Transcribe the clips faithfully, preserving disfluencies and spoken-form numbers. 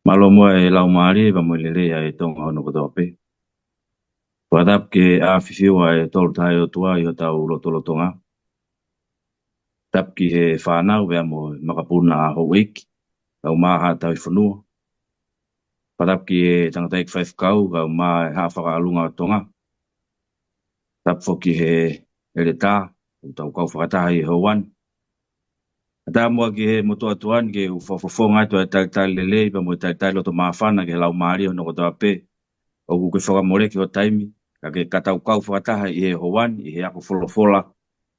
Mālō muʻa e laumālie pea mo e lelei ʻa e Tonga hono kotoa pē. Fakatapu ki he ʻafio ʻa e Tolu Tahaʻi ʻOtua ʻi hotau lotolotonga. Tapu ki he fānau pea mo e makapuna ʻa houʻeiki, kae ʻumaʻā haʻa tauhi fonua. Fakatapu ki he tangataʻeiki faifekau, kae ʻumaʻā e Haʻa Fakaʻalunga ʻo Tonga. Tapu foki he ʻeletā, ʻoku tau kau fakataha ʻi he houa ni. Kae ʻatā muʻa ki he motuʻa ʻOtua ni ke u fakafofonga atu ʻa e talitali lelei pea mo e talitali loto māfana ki he laumālie hono kotoa pē. ʻOku ke fakamoleki ho taimi, ka ke ka tau kau fakataha ʻi he houa ni, ʻi he ako folofola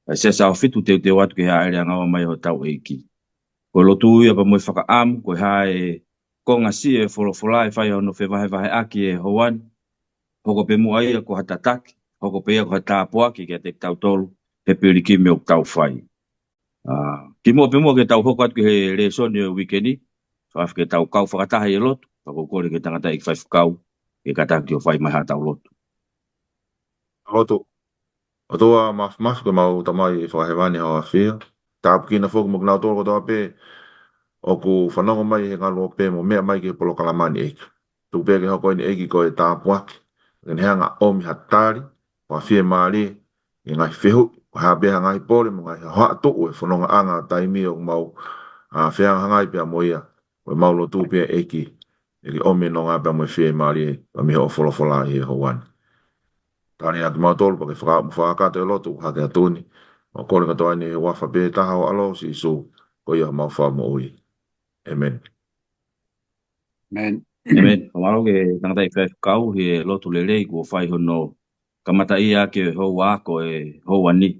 ʻa e Siasi ʻAhofitu, teuteu atu ki he hāʻele ʻanga ua mai hotau ʻEiki. Ko e lotu ia pea mo e fakaʻamu, ko e hā e konga siʻi e folofola ʻe fai hono fevahevaheʻaki he houa ni, hoko pē muʻa ia ko ha tataki, hoko pē ia ko ha tāpuaki kiate kitautolu he pilikimi ʻoku tau fai. ʻA, kimuʻa pē muʻa ke tau hoko atu ki he lēsoni ʻo e uike ni, fakafi ke tau kau fakataha ʻi he lotu, pea ʻoku ou kole ki he tangataʻeiki faifekau ke kātaki ʻo fai mai haʻatau lotu. Lotu. ʻOtua Māfimafi, ko homau Tamai ʻi Fakahēvani, ʻoku ʻafio. Tāpuekina foki mo kinautolu kotoa pē ʻoku fanongo mai he ngaluope mo meʻa mai ki he polokalama ni, ʻEiki. Tuku pē ke hoko eni, ʻEiki, ko e tāpuaki, ke ne hanga ʻo ʻomi ha tali ʻo e fiemālie ki he ngaahi fehuʻi, ko e hā pē ha ngaahi pole mo e ngaahi hohaʻa tuʻu he fonongaʻanga ʻo e taimi ʻoku mau, ʻa, fehangahangai pea mo ia. Ko ʻemau lotu pē, ʻEiki, ke ke ʻomi e nonga pea mo e fiemālie pea mei hoʻo folofola ʻi he houa ni. Tali atu kimautolu pea ke faka-, mo fakakakato e lotu hake atu ni. Mau kole kātoa ni he huafa pē taha ho ʻAlo, Sīsū, ko ia homau Fakamoʻui. ʻĒmeni. ʻĒmeni. ʻĒmeni. Fakamālō ki he tangataʻeiki faifekau he lotu lelei kuo fai hono kamataʻi ʻaki e houa ako ʻo e houa ni.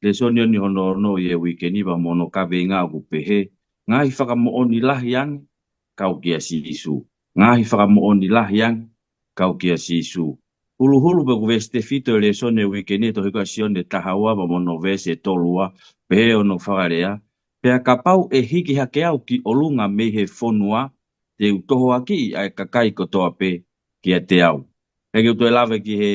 Lēsoni ʻo e hono ono ʻi he uike ni, pea mo hono kaveinga ʻoku pehē: Ngaahi fakamoʻoni lahi ange kau kia Sīsū. Ngaahi fakamoʻoni lahi ange kau kia Sīsū. Huluhulu pē ʻoku veesi tefito e lēsoni ʻo e uike ni, tohi ko ia ʻa Sione taha ua pea mo hono veesi ʻe tolu ua, pehē hono fakalea: Pea kapau ʻe hiki hake au ki ʻolunga mei he fonua, te u tohoakiʻi ʻa e kakai kotoa pē kiate au. He ʻoku ou toe lave ki he,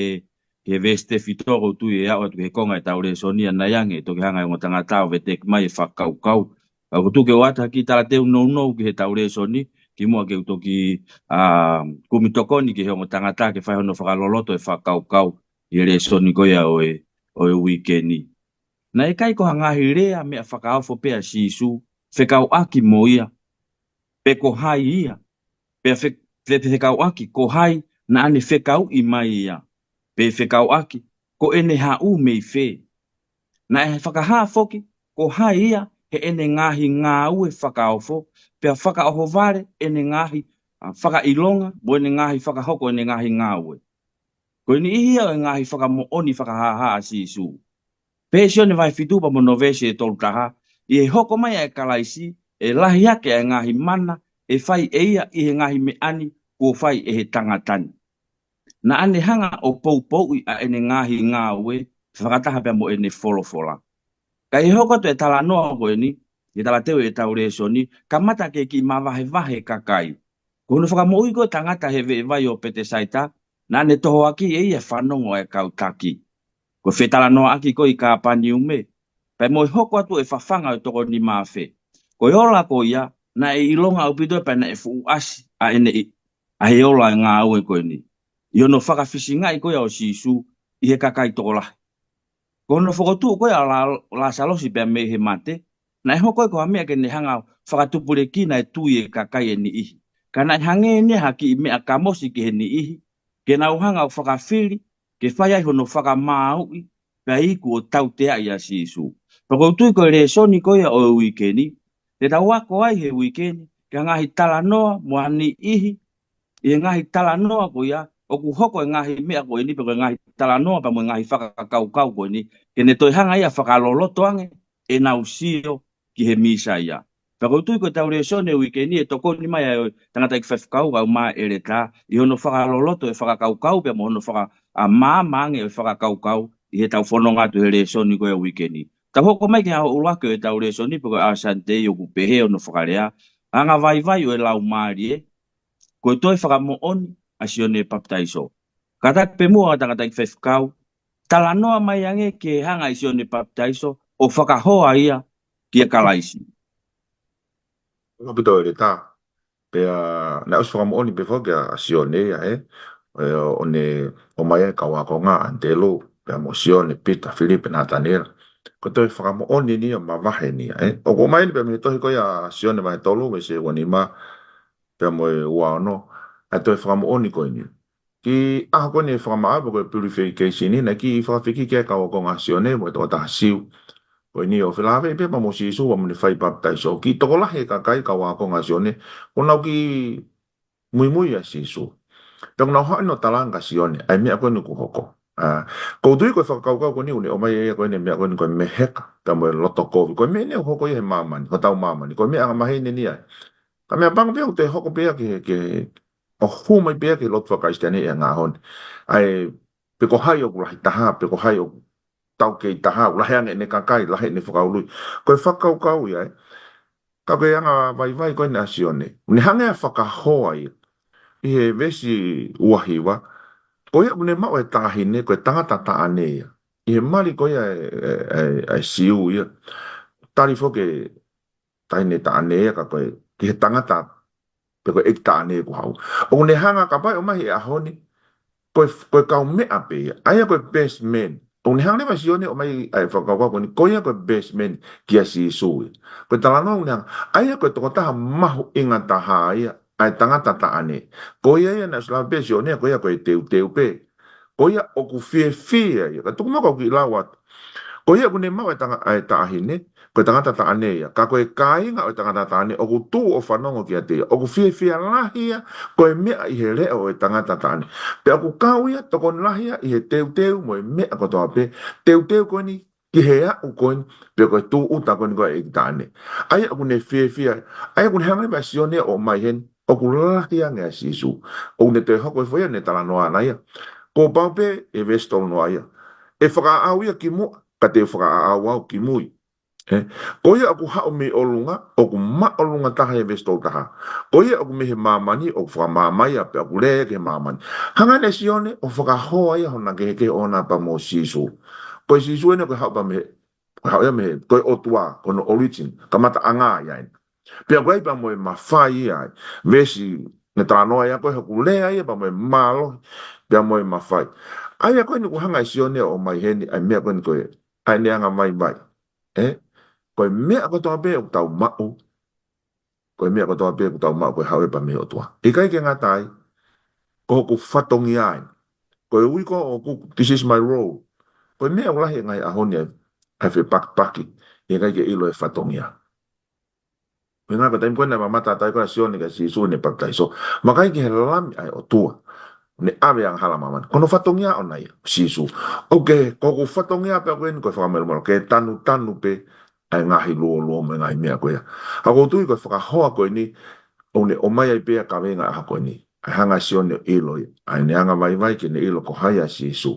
ki he veesi tefito, ʻoku ou tui ʻe aʻu atu ki he konga ʻetau lēsoni ʻanai ange, toki hanga ʻe he ongo tangata ʻo veteki mai e fakakaukau. Ka ʻoku ou tui ke ʻoatu ha kiʻi talateu nounou ki heʻetau lēsoni, kimuʻa ke u toki, ʻa, kumi tokoni ki he ongo tangata ke fai hono fakaloloto e fakakaukau ʻi he lēsoni ko ia ʻo e, ʻo e uike ni. Naʻe ʻikai ko ha ngaahi lea meʻa fakaofo pē ʻa Sīsū fekauʻaki mo ia, pe ko hai ia, pea fe-, fe-, fekauʻaki ko hai naʻa ne fekauʻi mai ia, pe fekauʻaki ko ʻene haʻu mei fē. Naʻe fakahā foki ko hai ia heʻene ngaahi ngāue fakaofo, pea fakaʻohovale ʻene ngaahi, ʻa, fakaʻilonga mo ʻene ngaahi fakahoko ʻene ngaahi ngāue. Ko e niʻihi ia ʻo e ngaahi fakamoʻoni fakahāhā ʻa Sīsū. Pehē ʻe Sione vahe fitu pea mo hono veesi ʻe tolu taha, ʻi he hoko mai ʻa e Kalaisi, ʻe lahi hake ʻa e ngaahi mana ʻe fai ʻe ia ʻi he ngaahi meʻa ni kuo fai ʻe he tangata ni. Naʻa ne hanga ʻo poupouʻi ʻa ʻene ngaahi ngāue, fakataha pea mo ʻene folofola. Ka ʻi he hoko atu e talanoa ko eni, ʻi he talateu ʻetau lēsoni, kamata ke kiʻi mavahevahe e kakai. Ko hono fakamoʻui ko ē e tangata he veʻe vai ʻo Petesaita, naʻa ne tohoakiʻi ʻe ia e fanongo ʻa e kau taki. Ko e fetalanoaʻaki ko ē ʻi Kāpaniume, pea mo e hoko atu e fafanga ʻo e toko nima afe. Ko e ola ko ia, naʻe ʻilonga ʻaupito pea naʻe fuʻu ʻasi ʻa ʻene ʻi, ʻa e ola e ngāue ko eni, ʻi hono fakafisingaʻi ko ia ʻo Sīsū ʻi he kakai tokolahi. Ko hono fokotuʻu ko ia ʻa La-, Lāsalosi pea mei he mate, naʻe hoko ia ko ha meʻa ke ne hanga ʻo fakatupulekina e tui e kakai ʻe niʻihi. Ka naʻe hangē ia ha kiʻi meʻa kamosi ki he niʻihi, ke nau hanga ʻo fakafili ke fai ai hono fakamāuʻi, pea iku ʻo tauteaʻi ʻa Sīsū. Pea ʻoku ou tui ko e lēsoni ko ia ʻo e uike ni, te tau ako ai he uike ni ki ha ngaahi talanoa mo ha niʻihi ʻi he ngaahi talanoa ko ia, ʻoku hoko e ngaahi meʻa ko eni pe ko e ngaahi talanoa pea mo e ngaahi fakakaukau ko eni, ke ne toe hanga ia ʻo fakaloloto ange ʻenau sio ki he Mīsaia. Pea ʻoku ou tui ko ʻetau lēsoni e uike ni ʻe tokoni mai ai ʻa e tangataʻeiki faifekau kae ʻumaʻā e ʻeletā, ʻi hono fakaloloto e fakakaukau pea mo hono faka-, ʻa, maama ange e fakakaukau ʻi heʻetau fononga atu he lēsoni ko ia e uike ni. Tau hoko mai ki he ʻuluaki ʻo ʻetau lēsoni pe ko e ʻaho Sāpate ʻoku pehē hono fakalea: Anga vaivai ʻo e Laumālie, ko e toe fakamoʻoni ʻa Sione Papitaiso. Kātaki pē muʻa ʻa e tangataʻeiki faifekau, talanoa mai ange ki he hanga ʻe Sione Papitaiso ʻo fakahoa ia kia Kalaisi. ʻOku pito ʻeletā. Pea naʻe ʻosi fakamoʻoni pē foki ʻa Sione ia, ē. ʻO ne ʻomai ai e kau ākonga, ʻAnitelū, pea mo Sione, Pita, Filipe, Nataniela. Ko e toe fakamoʻoni eni ia mavahe eni ia, ē. ʻOku ʻomai eni pē mei he tohi ko ia ʻa Sione vahe tolu, veesi ua nima, pea mo e ua ono. ʻA e toe fakamoʻoni ko eni. Kiʻi ʻaho ko eni e fakamaʻa pe ko e purification eni, naʻe kiʻi fakafekiki ai e kau ākonga ʻa Sione mo e tokotaha Siu ko eni ʻo felāveʻi pē pea mo Sīsū ʻo ne fai papitaiso. Kiʻi tokolahi e kakai kau ākonga ʻa Sione, ʻoku nau kiʻi muimui ʻia Sīsū. Pea ʻoku nau haʻu eni ʻo talaange kia Sione ʻa e meʻa ko eni kuo hoko. ʻA, ʻoku ou tui ko e fakakaukau ko eni ʻoku ne ʻomai ia ko eni e meʻa ko eni ko e meheka pea mo e loto kovi. Ko e meʻa eni ʻoku hoko ia he māmani, hotau māmani. Ko e meʻa angamaheni eni ia. Ka meʻapango pē ʻoku toe hoko pē ia ki he, ki he, ʻo hū mai pē ia ki he lotu faka-Kalisitiane he ngaahi ʻaho ni. ʻA e, pe ko hai ʻoku lahi taha, pe ko hai ʻoku taukei taha, ʻoku lahi ange ʻene kakai, lahi ʻene fakaului. Ko e fakakaukau ia, ē. Ka ko e anga vaivai ko eni ʻa Sione, ʻoku ne hanga ʻo fakahoa ia ʻi he veesi ua hiva, ko ia ʻoku ne maʻu e taʻahine, ko e tangata taʻane ia. ʻI he mali ko ia ʻa e, ʻa e, ʻa e Siu ia. Tali foki e taʻahine taʻane ia ka ko e, ki he tangata pe ko e ʻeiki taʻane kuo haʻu. ʻOku ne hanga kapau ʻe ʻomai he ʻaho ni, ko e, ko e kaumeʻa pē ia. ʻA ia ko e best man. ʻOku ne hanga leva ʻa Sione ʻo ʻomai ʻa e fakakaukau ko eni, ko ia ko e best man kia Sīsū ia. Ko e talanoa ʻoku ne hanga, ʻa ia ko e tokotaha mahuʻinga taha ia, ʻa e tangata taʻane. Ko ia ia naʻe ʻosi lave pē ʻa Sione, ko ia ko e teuteu pē. Ko ia ʻoku fiefia ia. Ka tuku muʻa kau kiʻi lau atu. Ko ia ʻoku ne maʻu e tanga-, ʻa e taʻahine, ko e tangata taʻane ia. Ka ko e kāinga ʻo e tangata taʻane, ʻoku tuʻu ʻo fanongo kiate ia. ʻOku fiefia lahi ia, ko e meʻa ʻi he leʻo ʻo e tangata taʻane. Pea ʻoku kau ia, tokoni lahi ia, ʻi he teuteu mo e meʻa kotoa pē. Teuteu ko eni, ki he aʻu ko eni, pe ko e tūʻuta ko eni ko e ʻeiki taʻane. ʻA ia ʻoku ne fiefia, ʻa ia ʻoku ne hanga leva ʻa Sione ʻo ʻomai heni, ʻoku lahi ange ʻa Sīsū. ʻOku ne toe hoko e foʻi ʻene talanoa ʻana ia. Kuo pau pē ʻe veesi tolu noa ia. ʻE fakaʻau ia ki muʻa, ka te u fakaʻau au ki mui. Ē? Ko ia ʻoku haʻu mei ʻolunga, ʻoku māʻolunga taha he veesi tolu taha. Ko ia ʻoku mei he māmani, ʻoku fakamāmani ia pea ʻoku lea ki he māmani. Hanga ʻe Sione ʻo fakahoa ia hona kehekehe ʻoʻona pea mo Sīsū. Ko e Sīsū eni ʻoku haʻu pea mei he, ʻoku haʻu ia mei he, ko e ʻOtua, ko hono origin, kamataʻanga ia eni. Pea ʻoku ʻi ai pea mo e mafai ia ai. Veesi ne talanoa ia ko e hoku lea ia pea mo e mālohi, pea mo e mafai. ʻA ia ko eni ʻoku hanga ʻe Sione ʻo ʻomai heni, ʻa e meʻa ko eni ko e, ʻa ʻene anga vaivai. Ē? Ko e meʻa kotoa pē ʻoku tau maʻu. Ko e meʻa kotoa pē ʻoku tau maʻu ko e haʻu ia pea mei he ʻOtua. ʻIkai ke ngata ai, ko hoku fatongia eni. Ko e ui ko ē ʻoku, this is my role. Ko e meʻa ʻoku lahi he ngaahi ʻaho ni ʻa e, ʻa e fepakipaki, ʻikai ke ʻilo e fatongia. Ko e ʻuhinga ko e taimi ko ē naʻe mamata ai ko ē ʻa Sione kia Sīsū ʻene papitaiso. Vakai ki he Lami ʻa e ʻOtua. Ne ʻave angahala māmani. Ko hono fatongia ʻoʻona ia, Sīsū. ʻOku ke, ko hoku fatongia pē ko eni ko e fakamālō mālō. Ke tanutanu pē ʻa e ngaahi luoluo mo e ngaahi meʻa ko ia. ʻA ia ʻoku ou tui ko e fakahoa ko eni, ʻoku ne ʻomai ai pē ʻa e kaveinga ʻaho ko eni. ʻA e hanga ʻe Sione ʻo ʻilo ia. ʻA ʻene anga vaivai ke ne ʻilo ko hai ʻa Sīsū.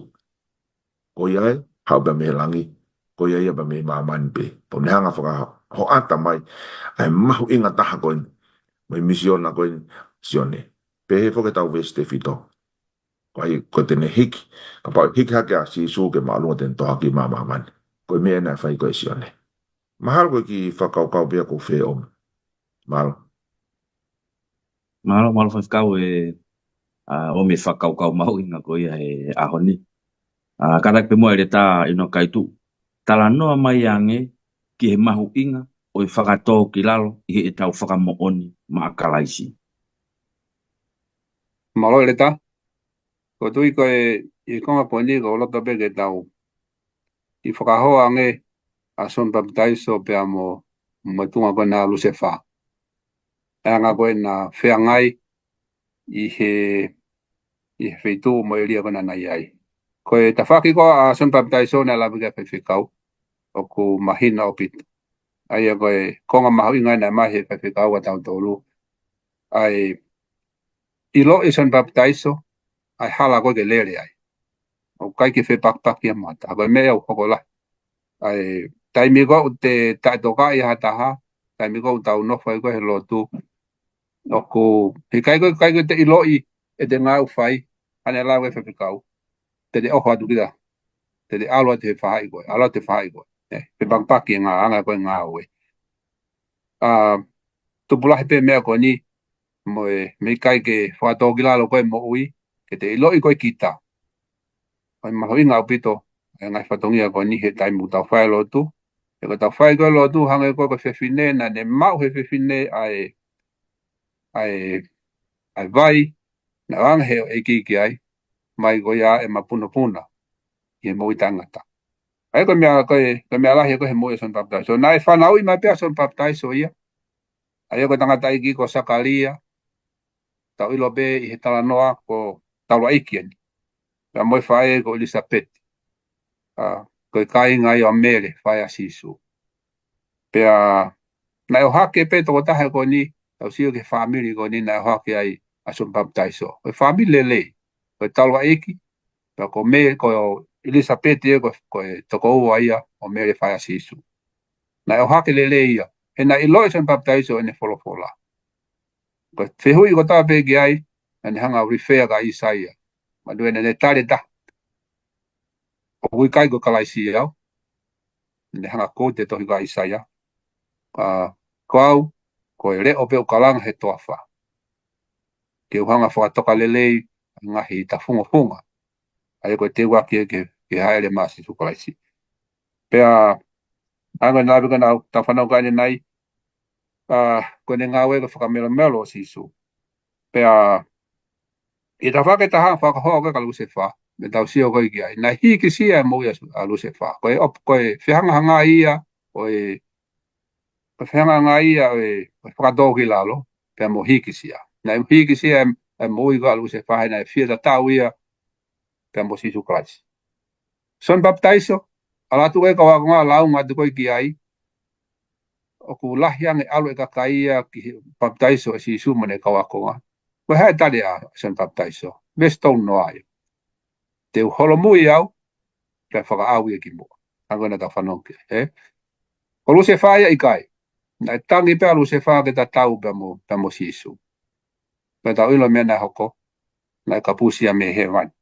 Ko ia ē, haʻu pea mei he langi, ko ia ia pea mei māmani pē. Pea ne hanga fakahoʻata mai, ʻa e mahuʻinga taha ko eni, mo e misiona ko eni, Sione. Pehē foki ʻetau veesi tefito. Ko ai, ko ʻene hiki, kapau hiki hake ʻa Sīsū ke māʻolunga te ne tohoakiʻi mai ʻa māmani. Ko e meʻa naʻe fai ko ē ʻe Sione. Mahalo ko e kiʻi fakakaukau pē ia ʻoku ou fie ʻomi. Mālō. Mālō, mālō faifekau ʻe, ʻa, ʻomi e fakakaukau mahuʻinga ko ia he ʻaho ni. ʻA, kātaki pē muʻa ʻEletā ʻInoke Kaituʻu. Talanoa mai ange ki he mahuʻinga ʻo e fakatōkilalo ʻi heʻetau fakamoʻoni maʻa Kalaisi. Mālō ʻEletā. ʻOku ou tui ko e, ʻi he konga ko eni ʻoku ou loto pē ke tau kiʻi fakahoa ange ʻa Sione Papitaiso pea mo, mo e tuʻunga ko ena ʻa Lusefā. ʻA e anga ko ena feangai ʻi he, ʻi he feituʻu mo e ʻēlia ko ena naʻe ʻi ai. Ko e tafaʻaki ko ē ʻa Sione Papitaiso naʻe lave ki ai e faifekau, ʻoku mahino ʻaupito. ʻA ia ko e konga mahuʻinga naʻe ʻomai ʻe he faifekau kia tautolu. ʻA e ʻiloʻi ʻe Sione Papitaiso ʻa e hala ko ē ke lele ai. ʻOku ʻikai ke fepakipaki ʻa e mata. Ko e meʻa ʻoku hoko lahi. ʻA e taimi ko ē ʻoku te taʻetokaʻi ha taha, taimi ko ē ʻoku tau nofo ai ko ē he lotu, ʻoku, he ʻikai ko ē, ʻikai ko ē te ʻiloʻi ʻete ngāue ʻoku fai, ʻa ena ʻe lave ki ai e faifekau. Te te ʻoho atu kita. Te te ʻalu atu he faʻahi ko ē, ʻalu atu he faʻahi ko ē. Ē, fepakipaki e ngā-, anga ko ē e ngāue. ʻA, tupu lahi pē meʻa ko eni, mo e meʻa ʻikai ke fakatōkilalo ko e moʻui, ke te ʻiloʻi ko e kita. ʻOku mahuʻinga ʻaupito e ngaahi fatongia ko eni he taimi ʻoku tau fai lotu. He ko ʻetau fai ko e lotu hangē ko e fefine naʻa ne maʻu he fefine ʻa e, ʻa e, ʻa e vai, naʻe ʻoange he ʻEiki ki ai, mai ko ia ʻe mapunopuna ʻi he moʻui taʻengata. ʻA ia ko e meʻa, ko e, ko e meʻa lahi ko e he moʻui ʻa Sione Papitaiso. Naʻe fanauʻi mai pē ʻa Sione Papitaiso ia. ʻA ia ko e tangataʻeiki ko Sakalia, tau ʻilo pē ʻi he talanoa ko e taulaʻeiki eni. Pea mo e faʻē ko ʻIlisapeti. ʻA, ko e kāinga ia ʻo Mele, faʻē ʻa Sīsū. Pea naʻe ʻohake pē tokotaha ko eni, tau sio ki he fāmili ko eni naʻe ʻohake ai ʻa Sione Papitaiso. Ko e fāmili lelei, ko e taulaʻeiki, pea ko Mele, ko ʻIlisapeti ia, ko, ko e tokoua ia ʻo Mele faʻē ʻa Sīsū. Naʻe ʻohake lelei ia, he naʻe ʻiloʻi ʻe Sione Papitaiso ʻene folofola. Ko e fehuʻi ko ē ʻoku tau pehē ki ai, naʻa ne hanga ʻo refer kia ʻĪsaia. Manatuʻi naʻa ne tali ʻe taha, ʻoku ʻikai ko Kalaisi au. Naʻa ne hanga ʻo quote e tohi ko ʻĪsaia. ʻA, ko au, ko e leʻo pē ʻoku kalanga he toafa. Ke u hanga ʻo fakatoka lelei ʻa e ngaahi tafungofunga. ʻA ia ko e teuaki ke, ke hāʻele mai ʻa Sīsū Kalaisi. Pea, ʻa ia ko e naʻe pē ko ena ʻoku tau fanongo ki ai ʻanenai, ʻa, ko ʻene ngāue ko e fakamelomelo ʻo Sīsū. Pea, ʻi he tafaʻaki ʻe taha fakahoa ko ē kia Lusefā, meʻa tau sio ko ē ki ai. Naʻe hīkisia e moʻui ʻa, ʻa Lusefā. Ko e ʻoku, ko e fehangahangai ia, ko e, ko e fehangahangai ia, ʻo e, ko e fakatōkilalo, pea mo e hīkisia. Naʻe hīkisia e, e moʻui ko ē ʻa Lusefā, he naʻe fie tatau ia, pea mo Sīsū Kalaisi. Sione Papitaiso, ʻalu atu ko ē kau ākonga ʻo lāunga atu ko ē ki ai, ʻoku lahi ange ʻalu e kakai ia ki he papitaiso ʻe Sīsū mo ʻene kau ākonga. Ko e hā e tali ʻa Sione Papitaiso? Veesi tolu noa ia. Te u holomui au, kae fakaʻau ia ki muʻa. Hangē ko ena ʻoku tau fanongo ki ai, ē? Ko Lusefā ia ʻikai. Naʻe tangi pē ʻa Lusefā ke tatau pea mo, pea mo Sīsū. Pea tau ʻilo e meʻa naʻe hoko, naʻe kapusi ia mei hēvani.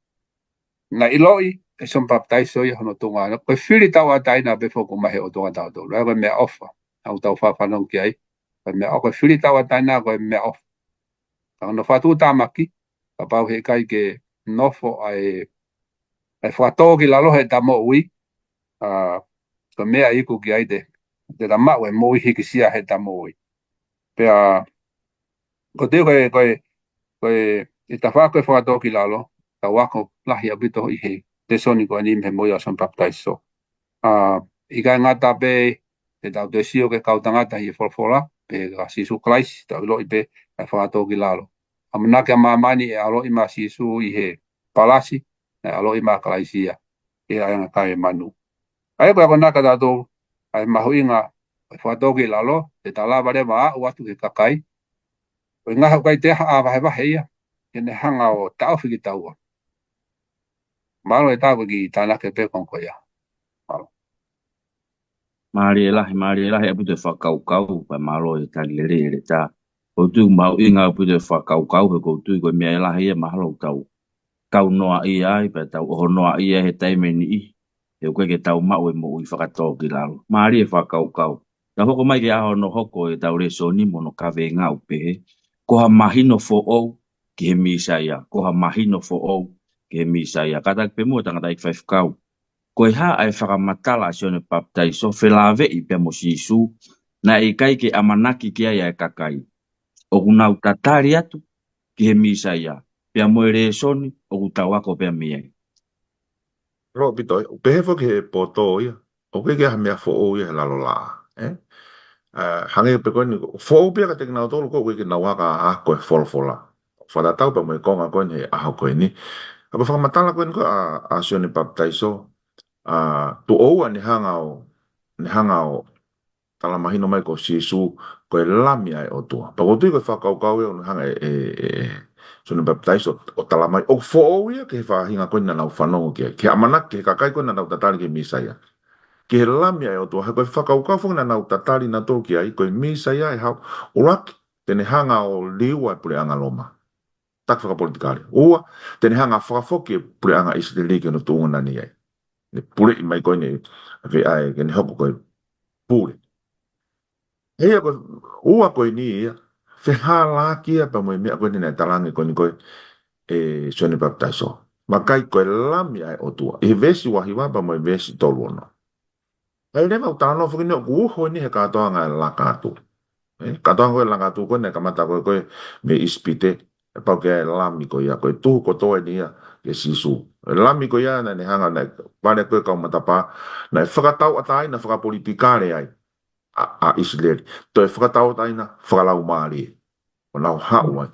Naʻe ʻiloʻi ʻe Sione Papitaiso ia hono tuʻunga, ko e fili tauʻatāina pē foki mai he ʻOtua kia tautolu. ʻA ia ko e meʻaʻofa, ʻoku tau fafanongo ki ai. Ko e meʻa, ko e fili tauʻatāina ko e meʻaʻofa. Ka hono fakatuʻutāmaki, kapau heʻikai ke nofo ʻa e, ʻa e fakatōkilalo heʻeta moʻui, ʻa, ko e meʻa iku ki ai te, te ta maʻu e moʻui hīkisia heʻeta moʻui. Pea, ko e teu ko e, ko e, ko e, ʻi he tafaʻaki ko e fakatōkilalo, tau ako lahi ʻaupito ʻi he lēsoni ko eni mei he moʻui ʻa Sione Papitaiso. ʻA, ʻikai ngata pē, te tau toe sio ki he kau tangata ʻi he folofola, pea kia Sīsū Kalaisi, tau ʻiloʻi pē, ʻa e fakatōkilalo. ʻAmanaki ʻa māmani ʻe ʻaloʻi mai ʻa Sīsū ʻi he palasi, naʻe ʻaloʻi mai ʻa Kalaisi ia, ʻi he ʻaiʻanga kai ʻo e manu. ʻA ia ko e akonaki kia tautolu, ʻa e mahuʻinga, ʻo e fakatōkilalo, te ta lava leva ʻo aʻu atu ki he kakai, ʻo e ngaahi ʻoku ʻikai te ha ʻā vahevahe ia, ke ne hanga ʻo taʻofi kitaua. Mālō e tā ko e kiʻi tānaki pē konga ko ia. Mālō. Mālie lahi, mālie lahi ʻaupito e fakakaukau, pea mālō e tali lelei ʻEletā. ʻOku ou tui mahuʻinga ʻaupito e fakakaukau, he ʻoku ou tui ko e meʻa lahi ia mahalo ʻoku tau, tau noaʻia ai, pea tau ʻoho noaʻia he taimi ni ʻi he ʻoku ʻikai ke tau maʻu e moʻui fakatōkilalo. Mālie e fakakaukau. Tau hoko mai ki he ʻaho hono hoko ʻetau lēsoni mo hono kaveinga ʻoku pehē, ko ha mahino foʻou ki he Mīsaia, ko ha mahino foʻou ki he Mīsaia. Kātaki pē muʻa tangataʻeiki faifekau. Ko e hā ʻa e fakamatala ʻa Sione Papitaiso felāveʻi pea mo Sīsū, naʻe ʻikai ke ʻamanaki ki ai ʻa e kakai. ʻOku nau tatali atu ki he Mīsaia, pea mo e lēsoni ʻoku tau ako pea mei ai. Mālō ʻaupito, ʻoku pehē foki he poto ia, ʻoku ʻikai ke ʻi ai ha meʻa foʻou ia he lalo laʻā, ē? ʻA, hangē pē ko eni, foʻou pē ia kiate kinautolu ko ē ʻoku ʻikai ke nau hanga ʻo ako e folofola. Fakatatau pē mo e konga ko eni he ʻaho ko eni. ʻA, ko e fakamatala ko eni ko ē ʻa, ʻa Sione Papitaiso, ʻa, tuʻo ua ne hanga ʻo, ne hanga ʻo tala mahino mai ko Sīsū, ko e Lami ʻa e ʻOtua. Pea ʻoku ou tui ko e fakakaukau ia ʻoku ne hanga ʻe, ʻe, ʻe, ʻe Sione Papitaiso ʻo tala mai, ʻoku foʻou ia ki he faʻahinga ko ē naʻa nau fanongo ki ai, ki he ʻamanaki ki he kakai ko ē naʻa nau tatali ki he Mīsaia. Ki he Lami ʻa e ʻOtua, he ko e fakakaukau foki naʻa nau tatali nautolu ki ai, ko e Mīsaia ʻe haʻu, ʻuluaki, te ne hanga ʻo liua e puleʻanga Loma. Taki fakapolitikale. Ua, te ne hanga ʻo fakafoki e puleʻanga ʻIsileli ki hono tuʻunga naʻa ne ʻi ai. Ne puleʻi mai ko eni ʻa e, ʻa e, ke ne hoko ko e pule. ʻA ia ko e, ua ko eni ia, fehālaaki ia pea mo e meʻa ko eni naʻe talaange ko eni ko ē ʻe Sione Papitaiso. Vakai ko e Lami ʻa e ʻOtua. ʻI he veesi uahiva pea mo e veesi toluono. ʻA ia leva ʻoku talanoa foki eni ʻoku uho eni he kātoanga ʻa e laka atu. ʻE, kātoanga ko ē laka atu ko ē naʻe kamata ko ē ko ē mei ʻIsipite, ʻe pau ke ʻa e Lami ko ia, ko e tuhu kotoa eni ia kia Sīsū. ʻE Lami ko ia naʻa ne hanga naʻe vale ko ē kau matapā, naʻe fakatauʻatāina fakapolitikale ai ʻa, ʻa ʻIsileli. Toe fakatauʻatāina fakalaumālie. ʻO nau haʻu ai.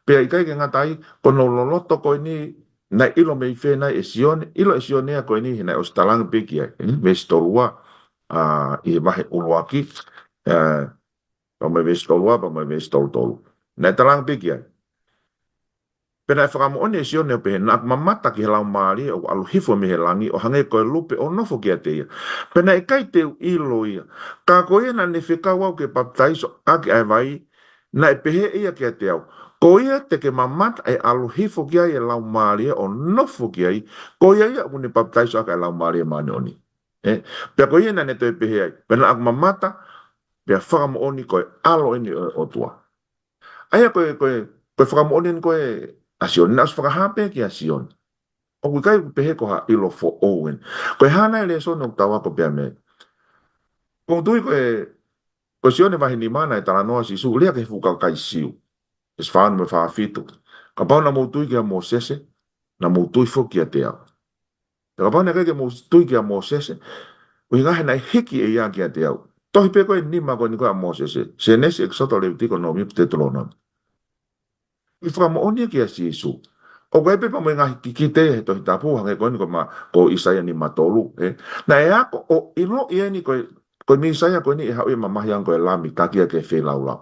Pea ʻikai ke ngata ai, ko hono loloto ko eni, naʻe ʻilo mei fē nai ʻe Sione, ʻilo ʻe Sione ia ko eni, he naʻe ʻosi talaange pē ki ai, ʻe, veesi tolu ua, ʻa, ʻi he vahe ʻuluaki, ʻe, pea mo e veesi tolu ua, pea mo e veesi tolu tolu. Naʻe talaange pē ki ai. Pea naʻe fakamoʻoni ʻe Sione ʻo pehē, naʻa ku mamata ki he Laumālie ʻoku ʻalu hifo mei he langi ʻo hangē ko e lupe ʻo nofo kiate ia. Pea naʻe ʻikai te u ʻilo ia. Ka ko ia naʻa ne fekau au ke papitaiso ʻaki ʻa e vai, naʻe pehē ia kiate au. Ko ia te ke mamata ʻe ʻalu hifo ki ai e Laumālie ʻo nofo ki ai, ko ia ia ʻoku ne papitaiso ʻaki ʻa e Laumālie Māʻoniʻoni. ʻE, pea ko ia naʻa ne toe pehē ai. Pea naʻa ku mamata, pea fakamoʻoni ko e ʻAlo eni ʻo e ʻOtua. ʻA ia ko e, ko e, ko e fakamoʻoni eni ko ē ʻa Sione, naʻe ʻosi fakahā pē kia Sione. ʻOku ʻikai ke pehē ko ha ʻilo foʻou eni. Ko e hā nai e lēsoni ʻoku tau ako pea mei ai? ʻOku ou tui ko e, ko Sione vahe nima naʻe talanoa Sīsū, lea ki he fuʻu kakai Siu. Veesi fā ono mo e fā fitu. Kapau naʻa mou tui kia Mōsese, naʻa mou tui foki kiate au. Pea kapau naʻe ʻikai ke mou tui kia Mōsese, ʻuhinga he naʻe hiki ʻe ia kiate au. Tohi pē ko ē nima ko eni ko ē ʻa Mōsese, Sēnesi, ʻEkisoto, Levitiko, Nōmipa, Teutalōnome. ʻI fakamoʻoni kia Sīsū. ʻOku ʻi ai pē pea mo e ngaahi kikite he Tohi Tapu, hangē ko eni ko ma, ko ʻĪsaia nima tolu, ʻe. Naʻe ako ʻo ʻiloʻi eni ko e, ko e Mīsaia ko eni ʻe haʻu ia ʻo mamahi ange ko e Lami taki ʻa e feilaulau.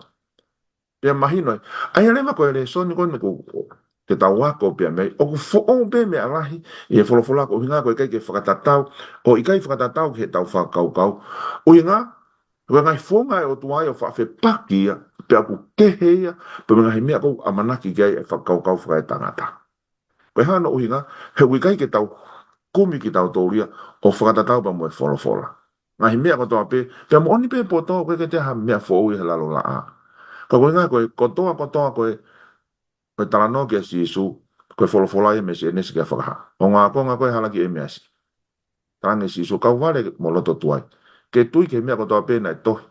Pea mahino ai. ʻA ia leva ko e lēsoni ko eni ʻoku ke tau ako pea mei ai. ʻOku foʻou pē meʻa lahi ʻi he folofola ko e ʻuhinga ko e ʻikai ke fakatatau, ʻo ʻikai fakatatau ki heʻetau fakakaukau. ʻUhinga, ko e ngaahi founga ʻa e ʻOtua ia ʻoku faʻa fepaki ia, pea ʻoku kehe ia, pea mo e ngaahi meʻa ʻoku ʻamanaki ki ai e fakakaukau fakaetangata. Ko e hā hono ʻuhinga, he ʻoku ʻikai ke tau kumi kitautolu ia ʻo fakatatau pea mo e folofola. Ngaahi meʻa kotoa pē, pea moʻoni pē poto, ʻoku ʻikai ke toe ha meʻa foʻou ia he lalo laʻā. Ka ko e ʻuhinga ko e kotoa, kotoa ko e, ko e talanoa kia Sīsū, ko e folofola ia mei Sēnesi ki he Fakahā. ʻO ngā konga ko e hala ki ʻEmeasi. Talaange ʻe Sīsū, kau vale mo loto tuai. Ke tui ki he meʻa kotoa pē naʻe tohi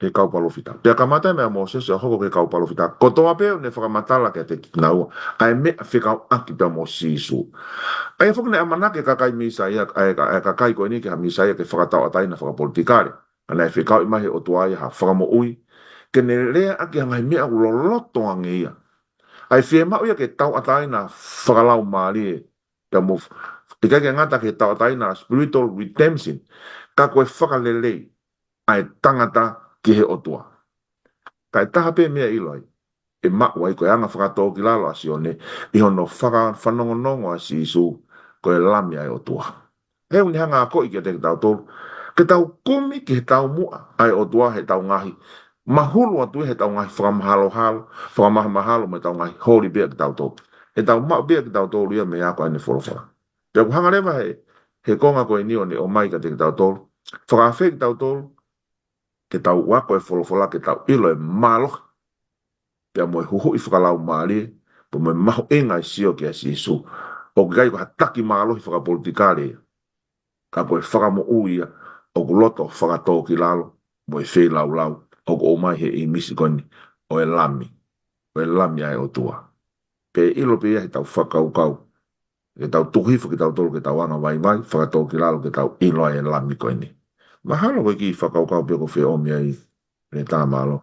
ʻe he kau palōfita. Pea kamata meia Mōsese ʻo hoko ki he kau palōfita. Kotoa pē ʻoku ne fakamatala kiate kinaua ʻa e meʻa fekauʻaki pea mo Sīsū. ʻA ia foki naʻe ʻamanaki e kakai Mīsaia, ʻa e ka-, ʻa e kakai ko eni ki ha Mīsaia ke fakatauʻatāina fakapolitikale. Ka naʻe fekauʻi mai he ʻOtua ia ha fakamoʻui. Ke ne lea ʻaki ha ngaahi meʻa ʻoku loloto ange ia. ʻA e fiemaʻu ia ke tauʻatāina fakalaumālie. Pea mo f-, ʻikai ke ngata ki he tauʻatāina spiritual redemption. Ka ko e fakalelei ʻa e tangata ki he ʻOtua. Ka ʻe taha pē meʻa ʻe ʻilo ai, ʻe maʻu ai ko e anga fakatōkilalo ʻa Sione, ʻi hono fakafanongonongo ʻa Sīsū, ko e Lami ʻa e ʻOtua. He ʻoku ne hanga ʻo akoʻi kiate kitautolu, ke tau kumi ki he taumuʻa ʻa e ʻOtua heʻetau ngaahi, mahulu atu ia heʻetau ngaahi fakamahalohalo, fakamahamahalo mo ʻetau ngaahi holi pē ʻa kitautolu. Heʻetau maʻu pē ʻa kitautolu ia mei he ako ʻa ʻene folofola. Pea ʻoku hanga leva he, he konga ko eni ʻo ne ʻomai kiate kitautolu. Fakaafeʻi kitautolu, ke tau ako e folofola, ke tau ʻilo e mālohi. Pea mo e huhuʻi fakalaumālie, pea mo e mahuʻinga e sio kia Sīsū. ʻOku ʻikai ko ha taki mālohi fakapolitikale ia. Ka ko e fakamoʻui ia, ʻoku loto fakatōkilalo, mo e feilaulau, ʻoku ʻomai he ʻīmisi ko eni, ʻo e Lami, ʻo e Lami ʻa e ʻOtua. Pea ʻilo pē ia heʻetau fakakaukau, ke tau tuku hifo kitautolu ke tau anga vaivai, fakatōkilalo ke tau ʻilo ai e Lami ko eni. Mahalo ko e kiʻi fakakaukau pē ʻoku ou fie ʻomi ai, ʻEletā, mālō.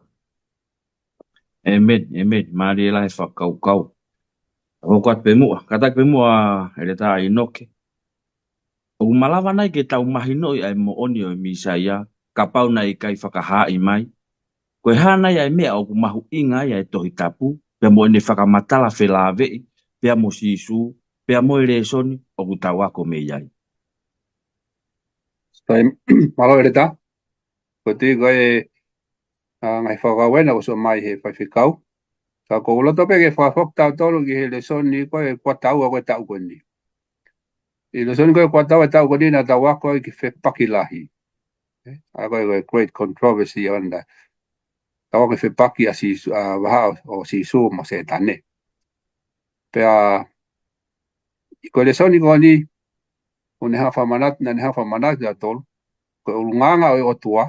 ʻĒmeni, ʻēmeni. Mālie lahi e fakakaukau. Hoko atu pē muʻa, kātaki pē muʻa ʻEletā ʻInoke. ʻOku malava nai ke tau mahinoʻi ʻa e moʻoni ʻo e Mīsaia, kapau naʻe ʻikai fakahaaʻi mai? Ko e hā nai ʻa e meʻa ʻoku mahuʻinga ai ʻa e Tohi Tapu, pea mo ʻene fakamatala felāveʻi, pea mo Sīsū, pea mo e lēsoni ʻoku tau ako mei ai? Sai, mālō ʻEletā. Ko e tui ko e, ʻa, ngaahi fakakaukau ena ʻoku ʻosi ʻomai he faifekau. Ka ʻoku ou loto pē ke fakafoki kitautolu ki he lēsoni ko e kuata ua ko e taʻu ko eni. ʻI he lēsoni ko e kuata ua e taʻu ko eni naʻa tau ako ai ki he fepaki lahi. ʻE, ʻa ko e, ko e great controversy ʻo ʻana. Tau ke fepaki ʻa Sīsū, ʻa e vahaʻa ʻo Sīsū mo Sētane. Pea ko e lēsoni ko eni, ʻoku ne hanga fakamanatu, naʻa ne hanga fakamanatu kiate kitautolu, ko e ʻulungaanga ʻo e ʻOtua